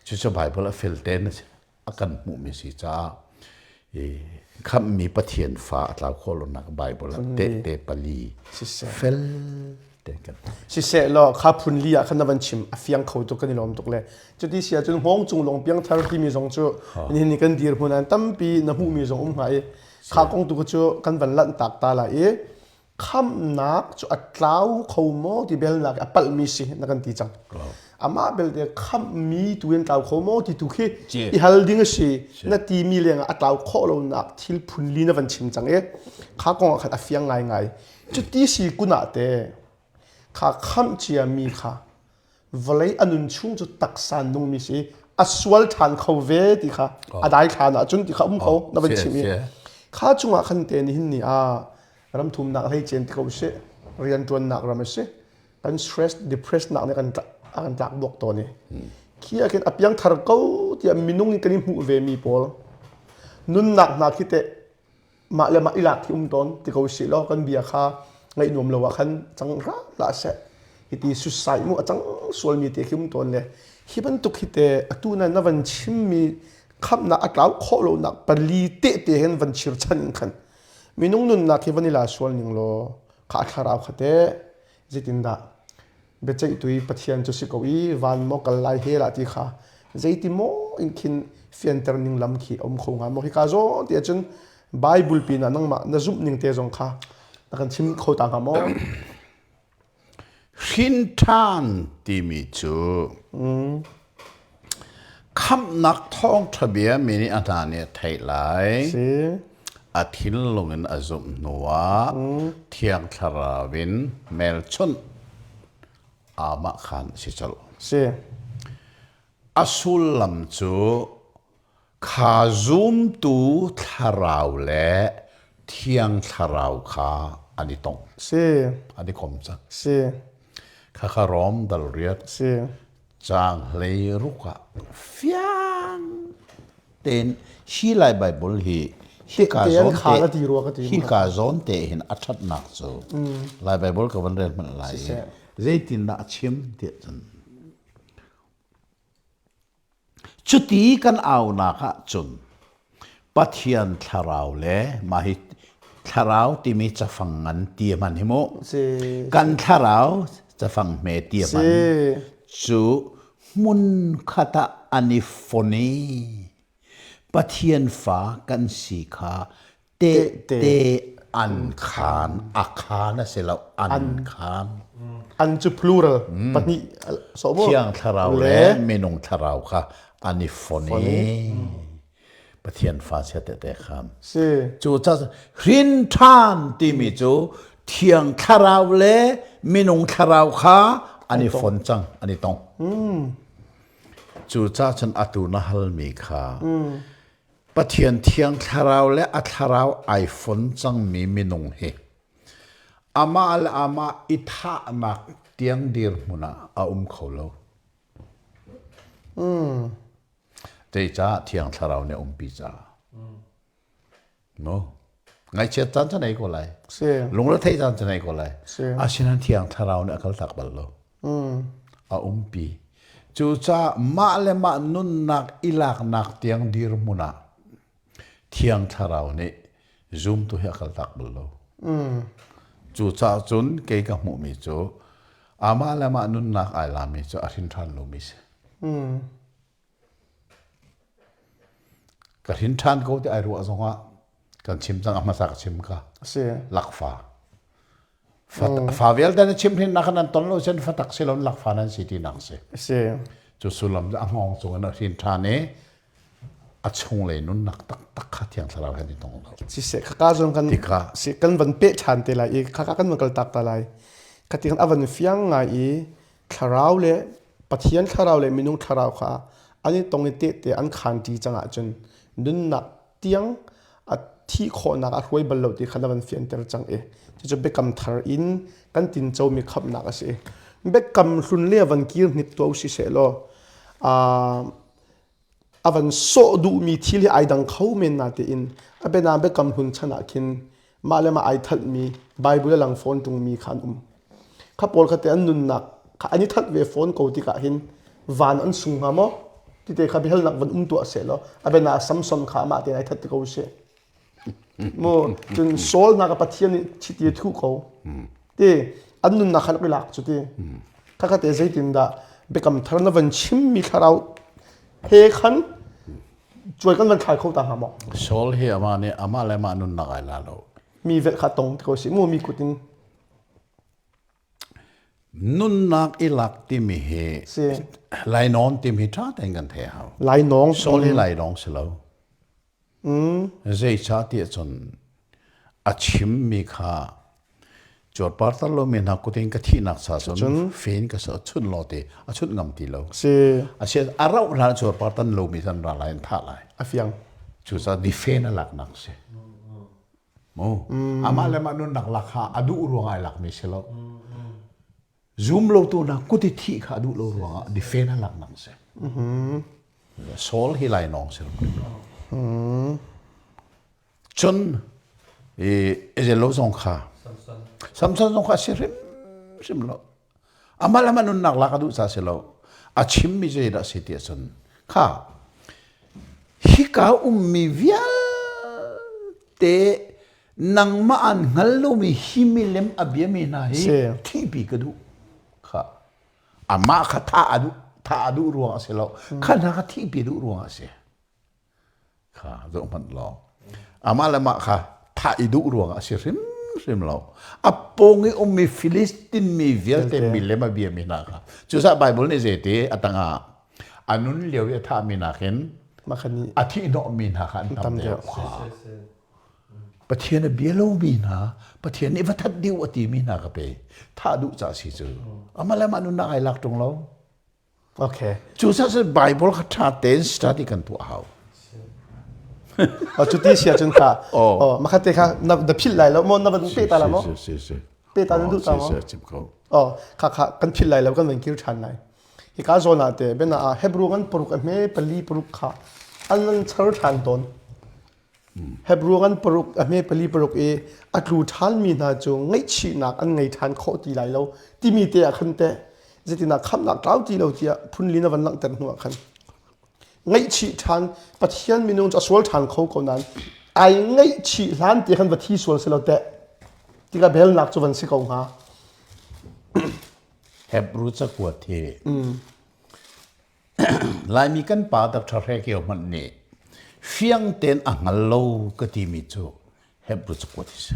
Cucu Bible a fel tein a si. A kan hmuhmi si caah khamhmi Pathian fa a tlau khawh lonak Bible ah tehte pali fel tein kan Siseh law kha phun li ah khan na van chim a fiang kho tuk kan i lawm tuk le cuti si ahcun hngawng cung lawng piangthar timi zong cu nihin ni kan dirhmun ah tampi na hmuhmi zong um hnga i kha kong tu cu kan van lanh tak ta lai i khamhnak cu a tlau kho maw ti belnak a palhmi si na kan ti cang. Amah belte khamhmi tu in tlau kho maw ti tu khi i hal ding a si na timi lengah a tlau khawh lonak thil phun li na van chim cang i kha kong ah khan a fiang ngaingai. Cuti si kun ah te kha khamh ciami kha vawlei a nun chung cu taksa nungmi si a sual ṭhan kho ve ti kha a dai thlan ahcun ti kha um kho na van chim i kha cungah khan te nihin ni ah ramthumnak hlei cen ti ko sih rianṭuannak ram a si kan stress depress nak nih kan a kan tlak buak tawn i khi ah khin a piangthar ko tiah minung in kan i hmuh ve mi pawl nunnak hna khi teh mah le mah i lak khi um tawn ti ko sih law kan bia kha ngaih nuam lo ah khan cang hram hlah seh hiti suicide mu a cang sualmi te khi um tawn le hi bantuk hi te atu na na van chimmi khamnak a tlau khawh lonak pali te te hen van chirchan in khan minung nunnak hi van i la sual ning law kha a thlarau kha te zeitindah biaceihtu i Pathian cu si ko i van maw kal lai hell ah ti kha zeiti maw in khin fianter ning lam khi a um kho hnga maw hika zawn ti ahcun Bible pinah nangmah na zumh ning te zong kha na kan chim kho ta hnga maw? Hrin ṭhan timi cu Khamhnak thawngṭha bia mi nih a hna nih a theih lai. Si. A thinlung in a zumh hnuah Thiang Thlarau in hmelchunh aamah khan a si colh. Si. A sullam cu kha zumtu thlarau le Thiang Thlarau kha an i tong. Si. An i kom cang. Si. Khakha Rom dal riat. Si. Caang 16 ah fiang tein hi Lai Baibal hi hika zawn te hika zawn te hin a ṭhatnak cu Lai Baibal ka van rel hmanh lai i zeitindah a chim tiah cun cuti kan aunak ah cun Pathian thlarau le mah hi thlarau timi cafang ngan ti hman hi mu kan thlarau cafang hme ti hman cu hmun khat ah an i fon i. Pathian fa kan si kha tehte an khaan a khaan a si lo an khaan. An cu plural pahnih so mu. Thiang thlarau le minung thlarau kha an i fon i Pathian fa chia tehte khaan. Si. Cu ca hrin ṭhan timi cu thiang thlarau le minung thlarau kha an i fon cang an i tong. Cu ca cun atu na halmi kha Pathian thiang thlarau le a thlarau ai fon cangmi minung hi amah le amah i thahnak tiang dirhmun ah a um kho lo. Zeicah thiang thlarau nih a umpi caah. No. Ngaihchiat caan cu nei ko lai. Si. Lungretheih caan cu nei ko lai. Si. Asinain thiang thlarau nih a kaltak bal lo. A umpi. Cucaah mah le mah nunnak i laknak tiang dirhmun ah thiang thlarau nih zumtu hi a kaltak bal lo. Cucaah cun kei ka hmuhmi cu amah le mah nunnak ai lami cu a hrin ṭhan lomi si. Ka hrin ṭhan ko ti ai ruah zongah kan chim cang a hmasa ka chim ka. Si. Lakfa. Fa, fa vialte na chim hrin nak nan ton lo sen fa tak si lo lakfa nan si ti nak si. Si. Cu sullam cu a hngawng cung in a hrin ṭhan i a chunglei nunnak taktak kha thiang thlarau he ni tong lo. Siseh khaka zong kan Tikah. si kan van peh ṭhan te lai i khaka kan van kal tak ta lai. Khati kan a van fiang ngai i thlarau le Pathian thlarau le minung thlarau kha an i tong i tehte an khaanṭi cang ahcun nunnak tiang a thih khawhnak a hruai bal lo ti kha na van fianter cang i cucu biakam thar in kan tincomi khamhnak a si. Biakam hlun le van kir hnik tuah u siseh law a van sawh duhmi thil hi ai dang kho men na tiin a biana biakam hlun chan ah khin mah le mah ai thalhmi Bible a lang fawn ṭungmi kha an um. Kha pawl kha te an nunnak kha an i thalh ve fawn ko tikah hin van an sung hnga maw? Tite kha biahalnak van um tuah seh law a biana Samson kha amah tein ai that ti ko seh. Mu cun Saul nak a Pathian nih chiti a thuh ko. Ti an nunnak kha rak i lak cu ti. Kha kha te zeitindah biakam thar na van chimmi thlarau he khan cuai kan van thlai kho ta hnga maw? Saul hi amah nih amah le amah nunnak ai la lo. Mi velh kha tong ti ko si mu mi kut in. Nunnak i lak timi hi Si. lainawn timi hi ṭha tein kan thei hau. Lainawng. Saul hi lainawng si lo. Zeicahtiah cun a chimmi kha cuarpartar lomi hna kut in ka thihnak cha cun fen ka chunh law ti a chunh ngam ti lo. Si. A si a rauh hlan cuarpartan lomi an ra lai an thah lai. A fiang. Cucaah difen a laknak si. Mu. Amah le mah nunnak lak kha a duh ruang ai lakmi si lo. Zum lotu hna kut i thih kha a duh lo ruangah difen a laknak si. Saul hi lainawng si lo. Cun Israel zong kha Samson zong kha si hrimhrim lo. Amah le amah nunnak lak a duh ca si lo. A chimmi zeidah si ti ahcun kha hika ummi vialte nangmah an hngal lomi hi milem a biami hna hi thihpi ka duh kha amah kha thah a duh thah a duh ruang a si lo kha hna kha thihpi duh ruang a si kha zoh hmanh law amah le mah kha thah i duh ruang a si hrimhrim lo a pawng i ummi Filistin mi vialte milem a biami hna kha cucaah Bible nih zeiti a tangah a nun lio i a thahmi nakin a thihhnawhmi hna kha an tam deuh Pathian a bia lomi hna, Pathian nih va that dih a timi hna ka pe. Thah duh ca si cu. Amah le mah nunnak ai lak ṭung lo. Okay. Cu ca Bible kha ṭha tein study kan tuah hau. Oh, cu ti sia cun kha. Oh, makhat te kha na na philh lai lo maw na van pe ta la maw? Si si si. Pe ta na duh ta maw? Si si chim ko. Oh, kha kha kan philh lai lo kan van kir ṭhan lai. Hika zawn ah te bena ah Hebrew kan paruk a hme pali paruk kha an nan char ṭhan tawn. Hebru an paruk a hme pali paruk i a tlu ṭhanmi hna cu ngaihchihnak an ngei ṭhan khawh ti lai lo timi te ah khan teh zeitinah khamhnak tlau ti lo tiah phunli na van langhter hnu ah khan ngaihchih ṭhan Pathian minung cu a sual ṭhan kho ko nain ai ngaihchih hlan te khan va thi sual si lo teh tikah belnak cu van si ko hnga. Hebru cakuat hi Laimi kan pa Dr. Hre Kio hmanh nih fiang tein a hngal lo ka timi cu Hebrew cakuat hi si.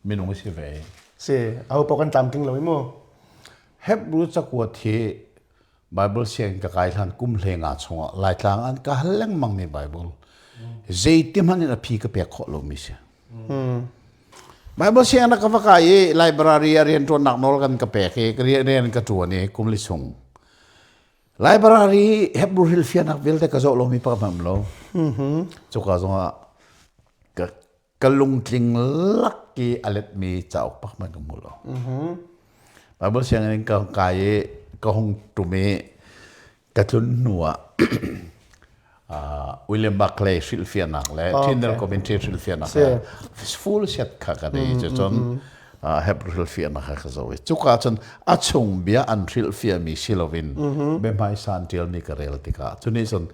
Minung si ve. Si, aho paoh kan tlamtling lo i mu. Hebrew cakuat hi Bible sianginn ka kai hlan kum hlenga chungah Laitlang an ka hal lengmang mi Bible. Zeiti hmanh in a phi ka pek khawh lomi si. Bible sianginn ka va kai i library ah rianṭuannak nawl kan ka pek i rian ka ṭuan i kum li chung. Library Hebrew hrilhfiahnak vialte ka zoh lomi pakhat hmanh um lo. Cuka zongah ka, ka lungtling lak i a letmi cauk pakhat hmanh ka hmu lo. Bible sianginn in ka kai i ka hung ṭum i ka tlun hnu ah William Barclay hrilhfiahnak le Tyndale Commentary hrilhfiahnak le full set kha ka nei cu cun Hebrew hrilhfiahnak kha ka zoh i cuka cun a chung bia an hrilhfiahmi si loin biahmaisa an ṭialmi ka rel tikah cu nih cun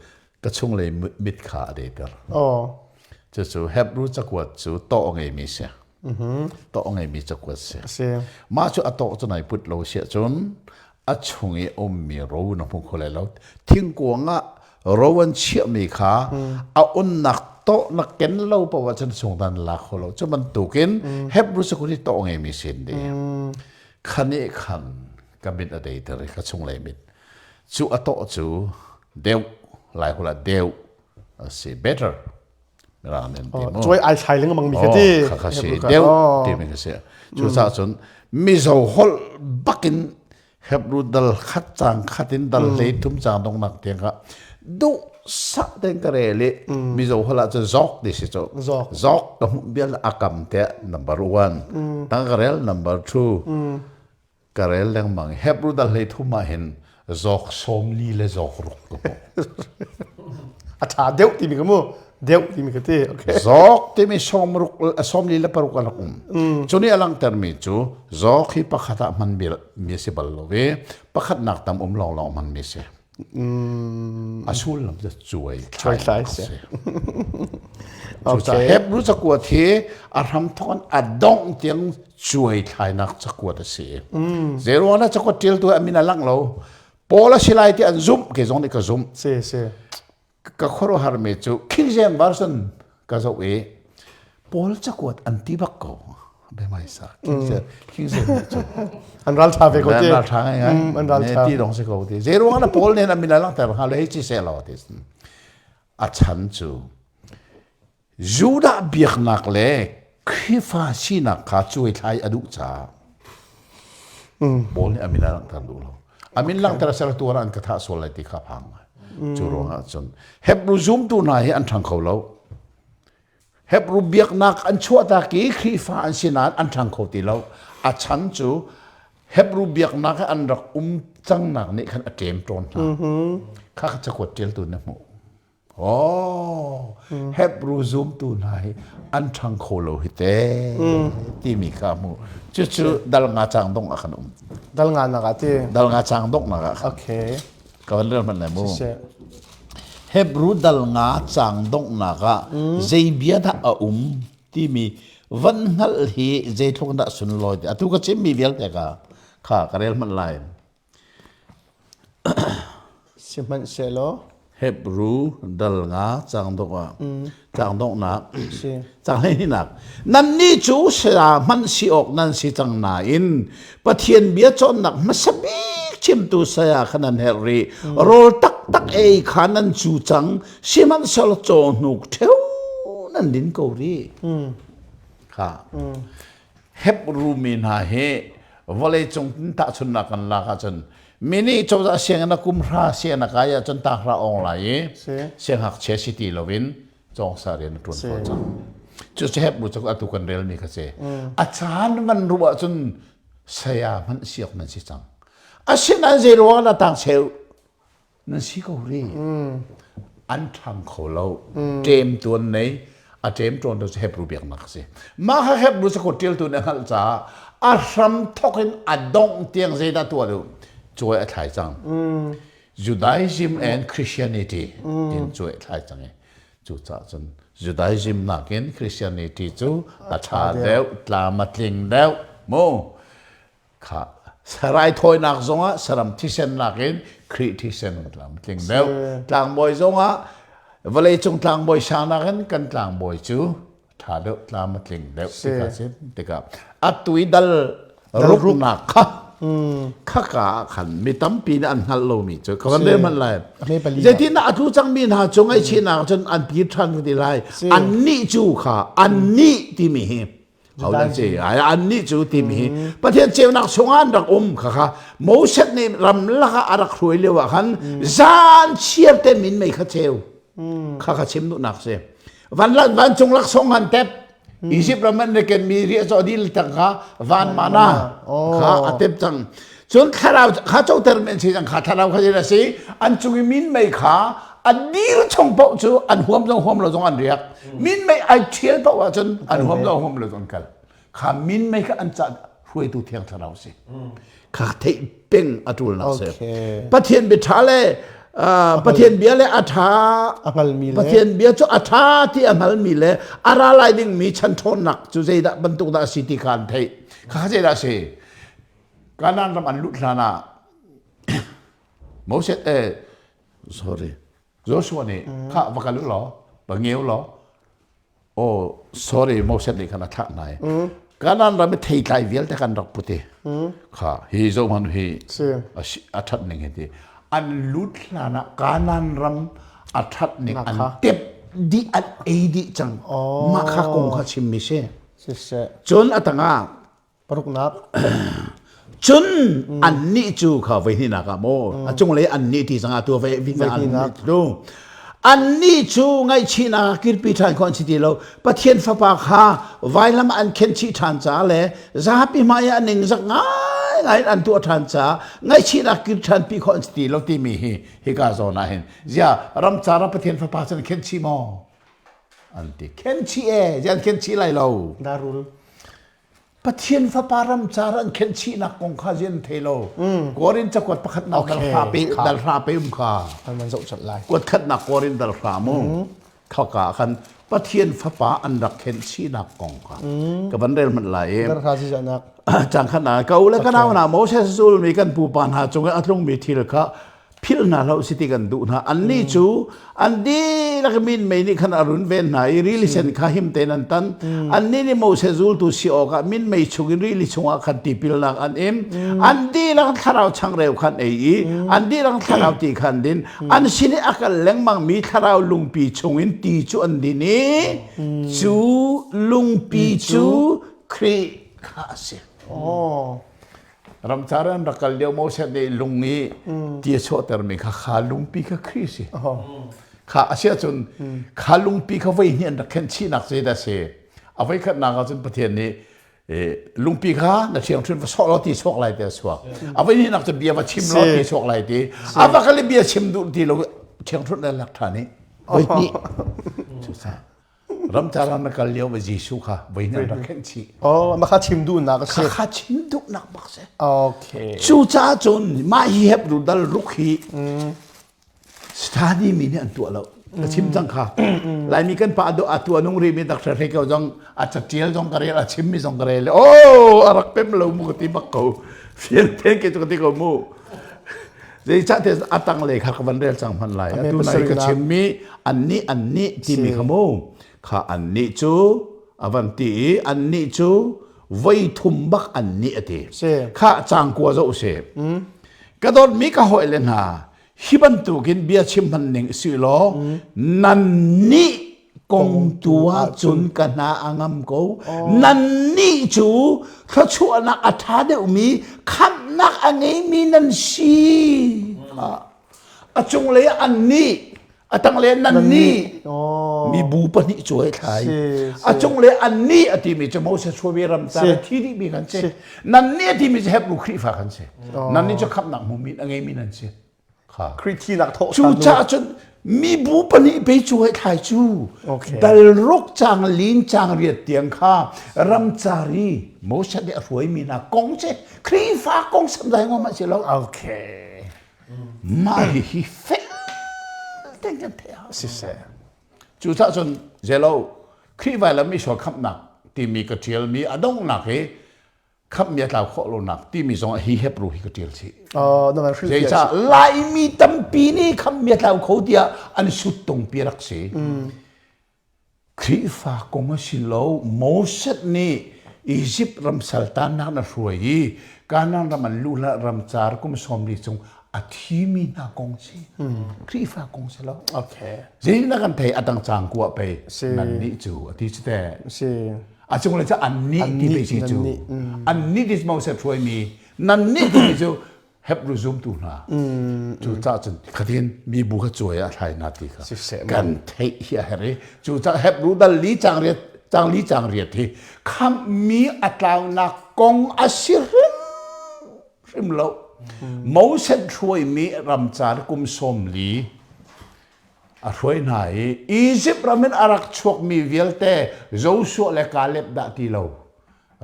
ka chunglei mit kha a deiter. Cucu Hebrew cakuat cu tawh a ngeimi si. Tawh a ngeimi cakuat si. Mah cu a tawh cu nai put lo si ahcun a chung i ummi ro na hmu kho lai lo. Thingkuang ah ro an chiahmi kha a unnak tawh na ken lo paoh ahcun chung dan la kho lo. Cu bantukin Hebrew cakuat hi tawh a ngeimi sin di. Khan i khan ka mit a deiter i ka chunglei mit. Cu a tawh cu deuh lai hula deuh a si better mirang nih an ti mu cuai ai thlai lengmang mi ka ti kha kha si deuh timi ka si cu caah cun mizo holh bakin Hebrew dal khat cang khat in dal hlei thum cang dong nak tiang ka duh sak ten ka rel i mizo holh ah cun zok ti si cu zok ka hmuh bial akam te number one tang ka rel number two Ka rel lengmang. Hebrew dal hlei thum ah hin zawk 40 le zawk ruk ka hmuh. A ṭha deuh timi ka mu. Deuh timi ka ti. Okay. Zawk timi sawmruk 46 a rak um. Cu nih a langhtermi cu zawk hi pakhat ah hman mi a si bal lo i pakhatnak tam um lawnglawng hmanmi a si. A sullam cu cuai thlai si. Cucaah Hebrew cakuat hi a hramthawk in a dongh tiang cuai thlainak cakuat a si. Zeiruang dah cakuat ṭialtu a min a langh lo. Paul a si lai ti an zumh, kei zong nih ka zumh. Si si. Ka khuaruahharmi cu King James Version ka zoh i Paul cakuat an ti bak ko. Biahmaisa King James King James nih cun an ral ṭha ve ko ti. An ral ṭha ngai ngai. An ral ṭha. Ti dong si ko ti. Zeiruang ah Paul nih a min a langhter hnga lo hei ci seh law ti. A chan cu Judah biaknak le Khrihfa sinak kha cuaithlai a duh caah Paul nih a min a langhter duh lo. A min langhter a ser tu an ka thah sual lai ti kha phang ngai. Cu ruangah cun Hebrew zumtu hna hi an ṭhang kho lo. Hebrew biaknak an chuahtak i Khrihfa an si nain an ṭhang kho ti lo. A chan cu Hebrew biaknak an rak um cangnak nih khan a ṭem ṭawn hna. Kha kha cakuat ṭialtu na hmuh. Oh, Hebrew zumtu hna hi an ṭhang kho lo hi te timi kha hmu. Cucu dal nga cang dong ah kan um. Dal nga nak ah ti. Dal nga cang dong nak ah. Okay. Ka van rel hmanh lai mu. Hebrew dal nga cang donghnak ah zei bia dah a um timi van hngalh hi zeitluk dah sunlawi ti. Atu ka chimmi vialte ka kha ka rel hmanh lai. Sihmanhsehlaw Hebrew dal nga cang dok ah cang donghnak cang hleihnihnak nannih cu saya hmanh si awk nan si cang nain Pathian bia cawnnak hmasa bik chimtu saya kha nan herh rih rawl taktak ei kha nan cu cang sihmanhsehlaw cawhnuk ṭheo nan din ko rih kha Hebrew mi hna hi vawleicung tahchunhnak kan lak ahcun mi nih cozah sianginn ah kum hra sianginn a kai ahcun tanghra awng lai i siangngakchia si ti loin cawngsa rian a ṭuan ko cang. Cucu Hebrew cu atu kan relmi kha si. A caan van ruah ahcun saya hmanh siak nan si cang. Asinain zei ruangah dah tang cheu nan si ko rih. An ṭhang kho lo. Ṭem tuan nei a ṭem ṭawn tu cu Hebrew biaknak a si. Mah kha Hebrew cakuat ṭialtu nih a hngalh caah a hram thawk in a dongh tiang zeidah tuah duh cuai a thlai cang. Judaism and Christianity tin cuai a thlai cang i cucaah cun Judaism nakin Christianity cu a ṭha deuh, tlam a tling deuh mu. Kha raithawinak zongah saram thisen nakin Khrih thisen tlamtling deuh. Tlangbawi zongah Vawleicung tlangbawi sang nakin kan tlangbawi cu ṭha deuh tlam a tling deuh tikah si tikah atu i dal ruknak kha khaka ah khan mi tampi nih an hngalh lomi cu ka van rel hmanh lai. Zeitindah a tlu cangmi hna cu ngaihchihnak cun an kir ṭhan ka ti lai. Annih cu kha annih timi hi Hodah si ai annih cu timi hi Pathian ceunak chungah an rak um kha kha Moses nih ramlak ah a rak hruai lio ah khan zan chiar te min mei kha ceu kha kha chim duhnak si van vancung laksawng han tep Egypt ram an ken mi ria chaw dil tang kha van mana kha a tep cang cun thlarau kha coter men si cang kha thlarau kha a si an cung i min mei kha a dir chung paoh cu an huam zong huam lo zong an riak min mei ai ṭhial paoh ahcun an huam zong huam lo zong an kal kha min mei kha an ca hruaitu thiang thlarau si kha theih peng a ṭulnak si Pathian bia ṭha le Pathian bia le a ṭha Pathian bia cu a ṭha ti a hngalmi le a ra lai dingmi chan ṭhawnnak cu zeidah bantuk dah a si ti kha an theih kha zeidah a si Kanaan ram an lut hlan ah Moses eh sorry Joshua nih kha va kal u law va ngeu law oh sorry Moses nih khan a thlah hna i Kanaan ram i theitlai vialte kan rak put i kha hi zohman hi a ṭhat ning hi ti an lut hlan ah Kanaan ram a ṭhat ning an tep dih an ei dih cang mah kha kong kha chimmi si cun a tangah Paruknak. Cun annih cu kha voi hnihnak ah maw a cunglei annih ti zangah tu voi annih cu annih cu ngaihchihnak ah kirpi ṭhan khawh an si ti lo Pathian fapa kha vailam an khenchih ṭhan caah le zapi hmai ah ningzak ngaingai in an tuah ṭhan caah ngaihchihnak kir ṭhan pi khawh an si ti lo timi hi hika zawn ah hin zia ramcar ah Pathian fapa cu an khenchih maw an ti khenchih e ziah an khenchih lai lo Darul Pathian Fapa ramcar an khenhchihnak kong kha zian thei lo. Korin cakuat pakhatnak dal hra pe dal hra pe um kha. An zoh chat lai. Kuat khatnak Korin dal hra mu. Khaka khan Pathian Fapa an rak khenhchihnak kong kha. Ka van rel hmanh lai i. Dal hra si nak. Cang khat na ka u le ka nau na Moses zulmi kan pupa hna cung i a tlungmi thil kha philh hna hlah si ti kan duh hna annih cu an dihlak min mei nih khan a run ven hna i rili sen kha him tein an tan annih nih Moses zultu si awkah min mei chungin rili chungah khan tipilnak an im an dihlak thlarau changreu khan ei i an dihlak thlarau ti khan din an sin i a kal lengmang mi thlarau lungpi chungin ti cu an din i cu lungpi cu Khrih kha a si. Oh. Ramcar an rak kal lio Moses nih lung i ti a chuahtermi kha kha lungpi kha Khrih si. Kha a si ahcun kha lungpi kha voi hnih an rak khenh chihnak zeidah a si? A voi khatnak ahcun Pathian nih lungpi kha na ṭhiangṭhun va sawh law ti chuak lai ti a chuak. A voi hnihnak cu bia va chim law ti chuak lai ti. A va kal i bia chim duh ti lo ṭhiangṭhun le lak ṭhan i voi hnih. Cucaah Ramcar ah na kal lio va Jesuh kha voi hnih rak khenh chih. Oh, mah kha chim duhnak a si. Kha chim duhnak bak si. Okay. Cucaah cun mah hi Hebrew dal ruk hi study mi nih an tuah lo. Ka chim cang kha. Laimi kan pa do atu anung ri mi dak hre ko zong a catial zong ka rel a chim mi zong ka rel. Oh, a rak pem lo mu ka ti bak ko. Fian ten ke cu ka ti ko mu. Zeicahtiah a tanglei kha ka van rel cang hmanh lai. Atu nai ka chimmi annih annih timi kha mu kha annih cu a van ti i annih cu voi thum bak annih a ti. Kha cang kua zoh si. Ka dawtmi ka hawile hna hi bantukin bia chim hman ning si law nan nih kong tu ahcun ka hna a ngam ko. Nannih cu thluachuahnak a ṭha deuhmi khamhnak a ngeimi nan si. A cunglei ah annih, a tanglei ah nannih. Mibu pahnih cu hei thlai. A cunglei annih a timi cu Moses hruaimi ramcar a thi dihmi kan si. Nannih a timi cu Hebrew Khrihfa kan si. Nannih cu khamhnak hmumi a ngeimi nan si. Khrih thinak thawh Cucaah cun mibu pahnih pe cu hei thlai cu dal ruk cang lin cang riat tiang kha ramcari Moses nih a hruaimi hna kong cu Khrihfa kong samzai ngom a si lo. Okay. Mah hi hi fel ten kan theih a Siseh. Cucaah cun zelo Khrih vailam i sual khamhnak timi ka ṭialmi a donghnak hi. Khamhmi a tlau khawh lonak timi zong hi Hebrew hi ka ṭial chih. Oh, na van hrilhfiah. Zeicah Laimi tampi nih khamhmi a tlau kho tiah an suttungpi rak si. Khrihfa kong a si lo. Moses nih Egypt ram saltannak na hruai i Kanaan ram an luh hlan ramcar kum 40 chung a thimi hna kong si. Khrihfa kong si lo. Okay. Zeitin kan thei a dang cang kuah pei nan nih cu a ti cu te. Si. A cung le cu an nih ti pei si cu. An nih ti Moses hruaimi nan nih ti cu Hebrew zumtu hna cu ca cun khatin mi bu kha cuai a thlai na ti kha kan theih hi a herh i cu ca Hebrew dal li cang riat cang li cang riat hi khamhmi a tlaunak kong a si hrim hrim lo Moses hruaimi ramcar kum 40 a hruai hna i Egypt ram in a rak chuakmi vialte Joshua le Caleb dah ti lo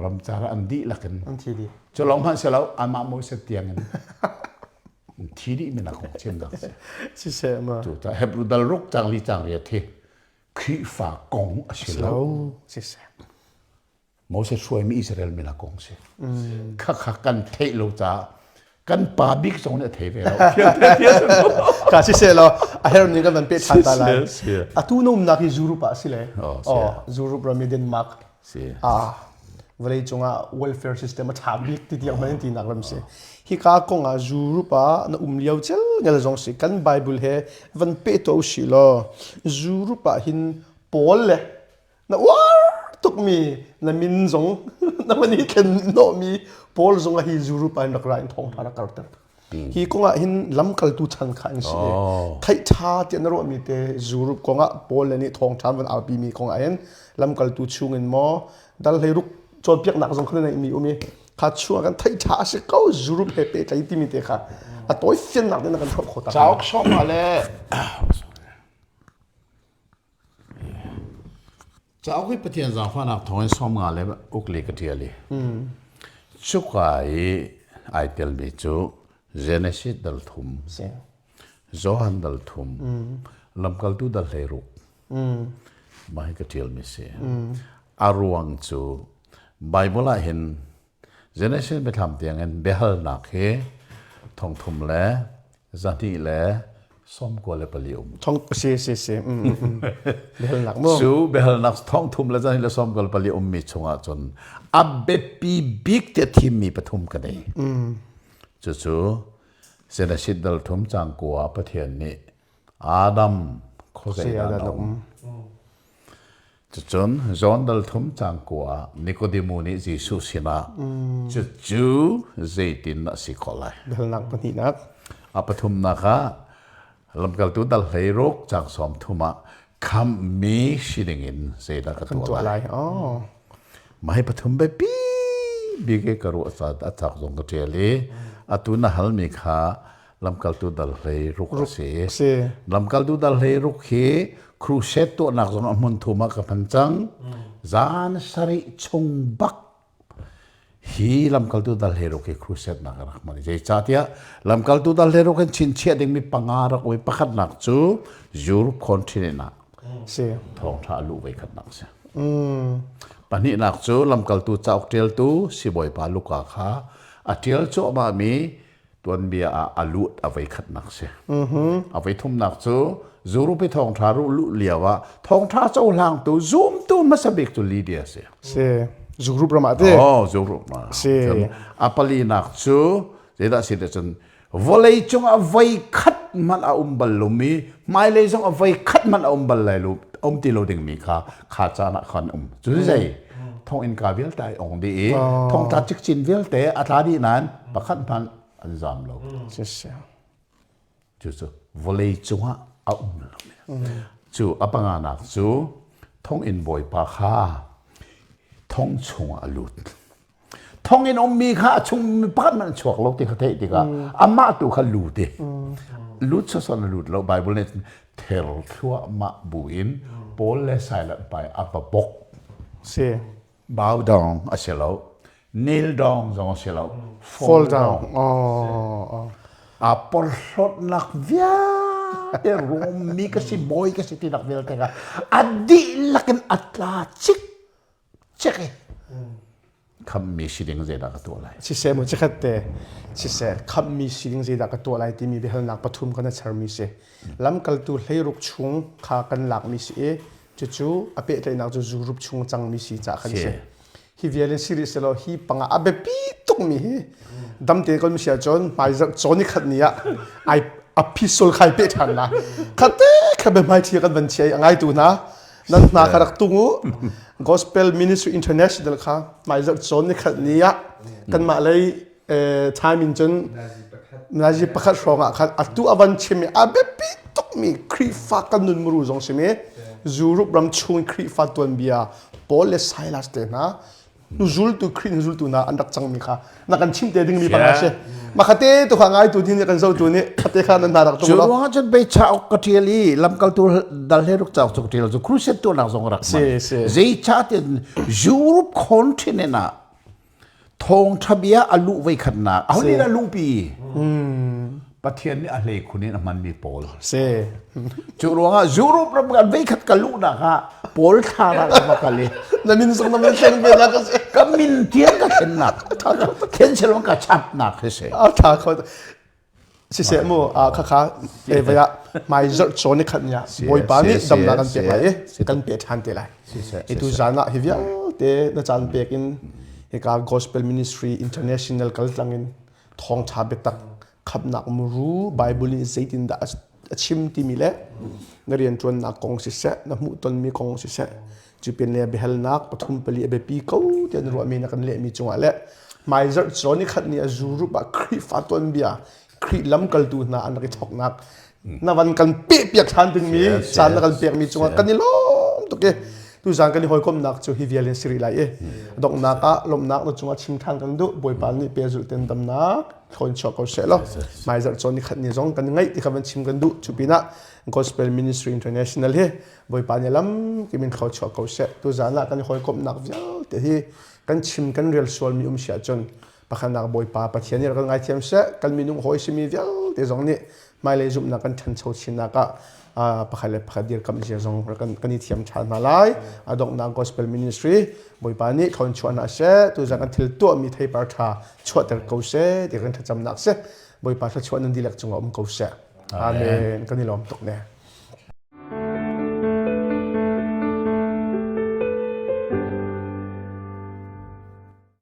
ramcar an dihlak in an thi dih cu lawng hmanh si lo amah Moses tiang in thi dih mi nak kong chim dak si siseh ma cu ta Hebrew dal ruk cang li cang riat hi Khrihfa kong a si lo siseh Moses hruaimi Israel mi hna kong si. Khakha kan theih lo caah kan pa bik zong nih a thei ve lo. Ka si se law a her ning kan van pe than ta lai. Atu na umnak hi Europe ah si le. Oh, Europe ram i Denmark. Si. Ah, vawlei cungah welfare system a tha bik ti tiang hman in tinak ram si. Hi ka kong ah Europe ah na um lio cel ngel zong si kan Bible he van pe to si law Europe ah hin Paul le na uar tukmi na min zong na van i thlen hnawhmi Paul zong hi Europe ah in rak ra in thawngṭha rak karter. Hi kong ah hin lamkaltu chan kha an si. Theih ṭha tiah na ruahmi te Europe kong ah Paul le nih thawngṭha an van aupi mi kong ah hin lamkaltu chung in maw dal hlei ruk cawnpiaknak zong kha na neihmi um i kha chung ah kan theih ṭha a si ko Europe he pehtlai timi te kha a tawi fiannak te na kan hrawmh kho ta. Cauk sawm ah le Cauk hi Pathian zaangfahnak thawngin 50 le uk li ka ṭial i cuka i ai telmi cu Genesis dal thum, Johan dal thum, Lamkaltu dal 16 mah hi ka ṭialmi si. A ruang cu Baibal ah hin Genesis biathlam tiangin biahalnak hi thongthum le zahnih le 94 um. Thong si si si. Biahalnak mu. Cu biahalnak thongthum le zahnih le 94 ummi chungah cun a biapi bik te thimmi pathum ka nei. Cucu Genesis dal thum cang kua Pathian nih Adam khuazei dah na um? Cucun John dal thum cang kua Nikodemu nih Jesuh sinah cucu zeitin a si khawh lai? Biahalnak pahnihnak. A pathumnak ah lamkaltu dal 16 cang 30 ah khamhmi si dingin zeidah ka tuah lai? Oh. Mah hi pathum biapi bik i ka ruah caah a cak zong ka ṭial i atu na halmi kha lamkaltu dal 16 a si. Si. Lamkaltu dal 16 hi crusade tuahnak zong a hmun thum ah ka hman cang. Zan sarih chung bak hi lamkaltu dal 16 hi crusade nak rak hman. Zeicahtiah lamkaltu dal 16 hin chinchiah dingmi panga rak oi pakhatnak cu Europe continent ah Si. thawngṭha a luh voi khatnak si. Pahnihnak cu lamkaltu cauk ṭialtu sibawipa Luka kha a ṭial cuahmahmi tuanbia ah a lut a voi khatnak si. A voi thumnak cu Zurupi thawngṭha ruh luh lio ah thawngṭha cohlangtu zumtu hmasa bik cu Lydia si. Si. Zurup ram ah te. Oh, Zurup ma. Si. A palinak cu zeidah si te cun vawlei cung ah voi khat hmanh a um bal lomi hmailei zong a voi khat hmanh a um bal lai lo um ti lo dingmi kha kha caan ah khan um cu zei thonginn ka vialte ai ong dih i thongtla cikcin vialte a tla dih nain pakhat hmanh an zam lo. Cucu vawlei cungah a um lo. Cu a panganak cu thonginn bawipa kha thong chungah a lut. Thonginn ummi kha a chung pakhat hmanh an chuak lo ti kha theih tikah amah tu kha lut i lut sawsawh a lut lo Bible nih ther thluahmah buin Paul le Silas hmai a va bok. Si. Bow down a si lo. Kneel down zong a si lo. Fall down. Oh. A porhlawtnak vialte Rom mi ka si bawi ka si tinak vialte kha a dihlak in a tla cik cek i. Khammi si ding zeidah ka tuah lai? Siseh mu chikhat te siseh khammi si ding zeidah ka tuah lai timi biahalnak pathum kan charmi si. Lamkaltu hleiruk chung kha kan lakmi si i cucu a pehtlaihnak cu Europe chung cangmi si caah khan si. Hi vial in si rih selaw hi panga a biapi tukmi hi damte kan si ahcun hmaizarh cawn ni khat ni ah ai a phisol khai pe ṭhan la. Khate kha biahmaiṭhi kan van chia i a ngaitu hna nan hna kha rak tung u. Gospel Ministry International kha hmaizarh cawn ni khat ni ah kanmah lei time in cun nazi pakhat hrawng ah khan atu a van chim i a biapi tukmi Khrihfa kan nun muru zong simi Europe ram chung Khrihfa tuanbia Paul le Silas te hna hnuzultu Khrih hnuzultu hna an rak cangmi kha na kan chim te dingmi panga si makhate tu kha ngaitu din nih kan zotu nih khate kha nan hna rak tung lo cu ruangah cun bei chauk ka tial i lamkaltu dal he ruk chauk cu ka tial cu crusade tuahnak zong rak man zei cha tin Europe continent ah Thawngṭha bia a luh voikhatnak aho nih dah luhpi? Pathian nih a hleikhun in a hmanmi Paul. Si. Cu ruangah Europe ram kan voikhat ka luhnak ah Paul thla ah ka va kal i Na min zong na min thlen ve nak a si. Ka min tiang ka thlennak. Thlen selong ka chapnak hi si. A ṭha kho. Siseh mu khakha e vai ah hmai zarh cawn i khat ni ah Bawipa nih damnak kan pek lai i kan pe ṭhan te lai. I tu zan ah hi vialte na caan pek in hika Gospel Ministry International kaltlang in thawngṭha biatak khamhnak muru Bible nih zeitindah a chim timi le na rianṭuannak kong siseh na hmuhtonmi kong siseh Cupin le biahalnak pathum pali a biapi ko tiah na ruahmi na kan lehmi cungah le hmaizarh cawn i khat ni a Europe ah Khrihfa tuanbia Khrih lamkaltu hna an rak i thawknak na van kan pehpiak ṭhan dingmi caan na kan pekmi cungah kan i lawm tuk i tuzaan kan i hawikomhnak cu hi vial in si rih lai i donghnak ah lawmhnak na cungah chim ṭhan kan duh Bawipa nih pehzulh ten damnak thawn chuah ko seh law hmaizarh cawn ni khat ni zong kan ngaih ti kha van chim kan duh cu pinah Gospel Ministry International hi Bawipa nih lamkip in thluachuah ko seh. Tuzaan ah kan i hawikomhnak vialte hi kan chim kan rel sualmi um si ahcun pakhatnak Bawipa Pathian nih rak kan ngaithiam seh. Kan minung hawi simi vialte zong nih hmailei zumhnak kan ṭhancho chinnak ah pakhat le pakhat dirkamh zia zong kan, kan i thiam ṭhan hna lai. A donghnak Gospel Ministry Bawipa nih thluachuah hna seh. Tuzaan kan thil tuahmi theipar ṭha chuahter ko seh ti kan thlacamnak seh. Bawipa thluachuah nan dihlak cungah um ko seh. Amen. Kan i lawm tuk ne.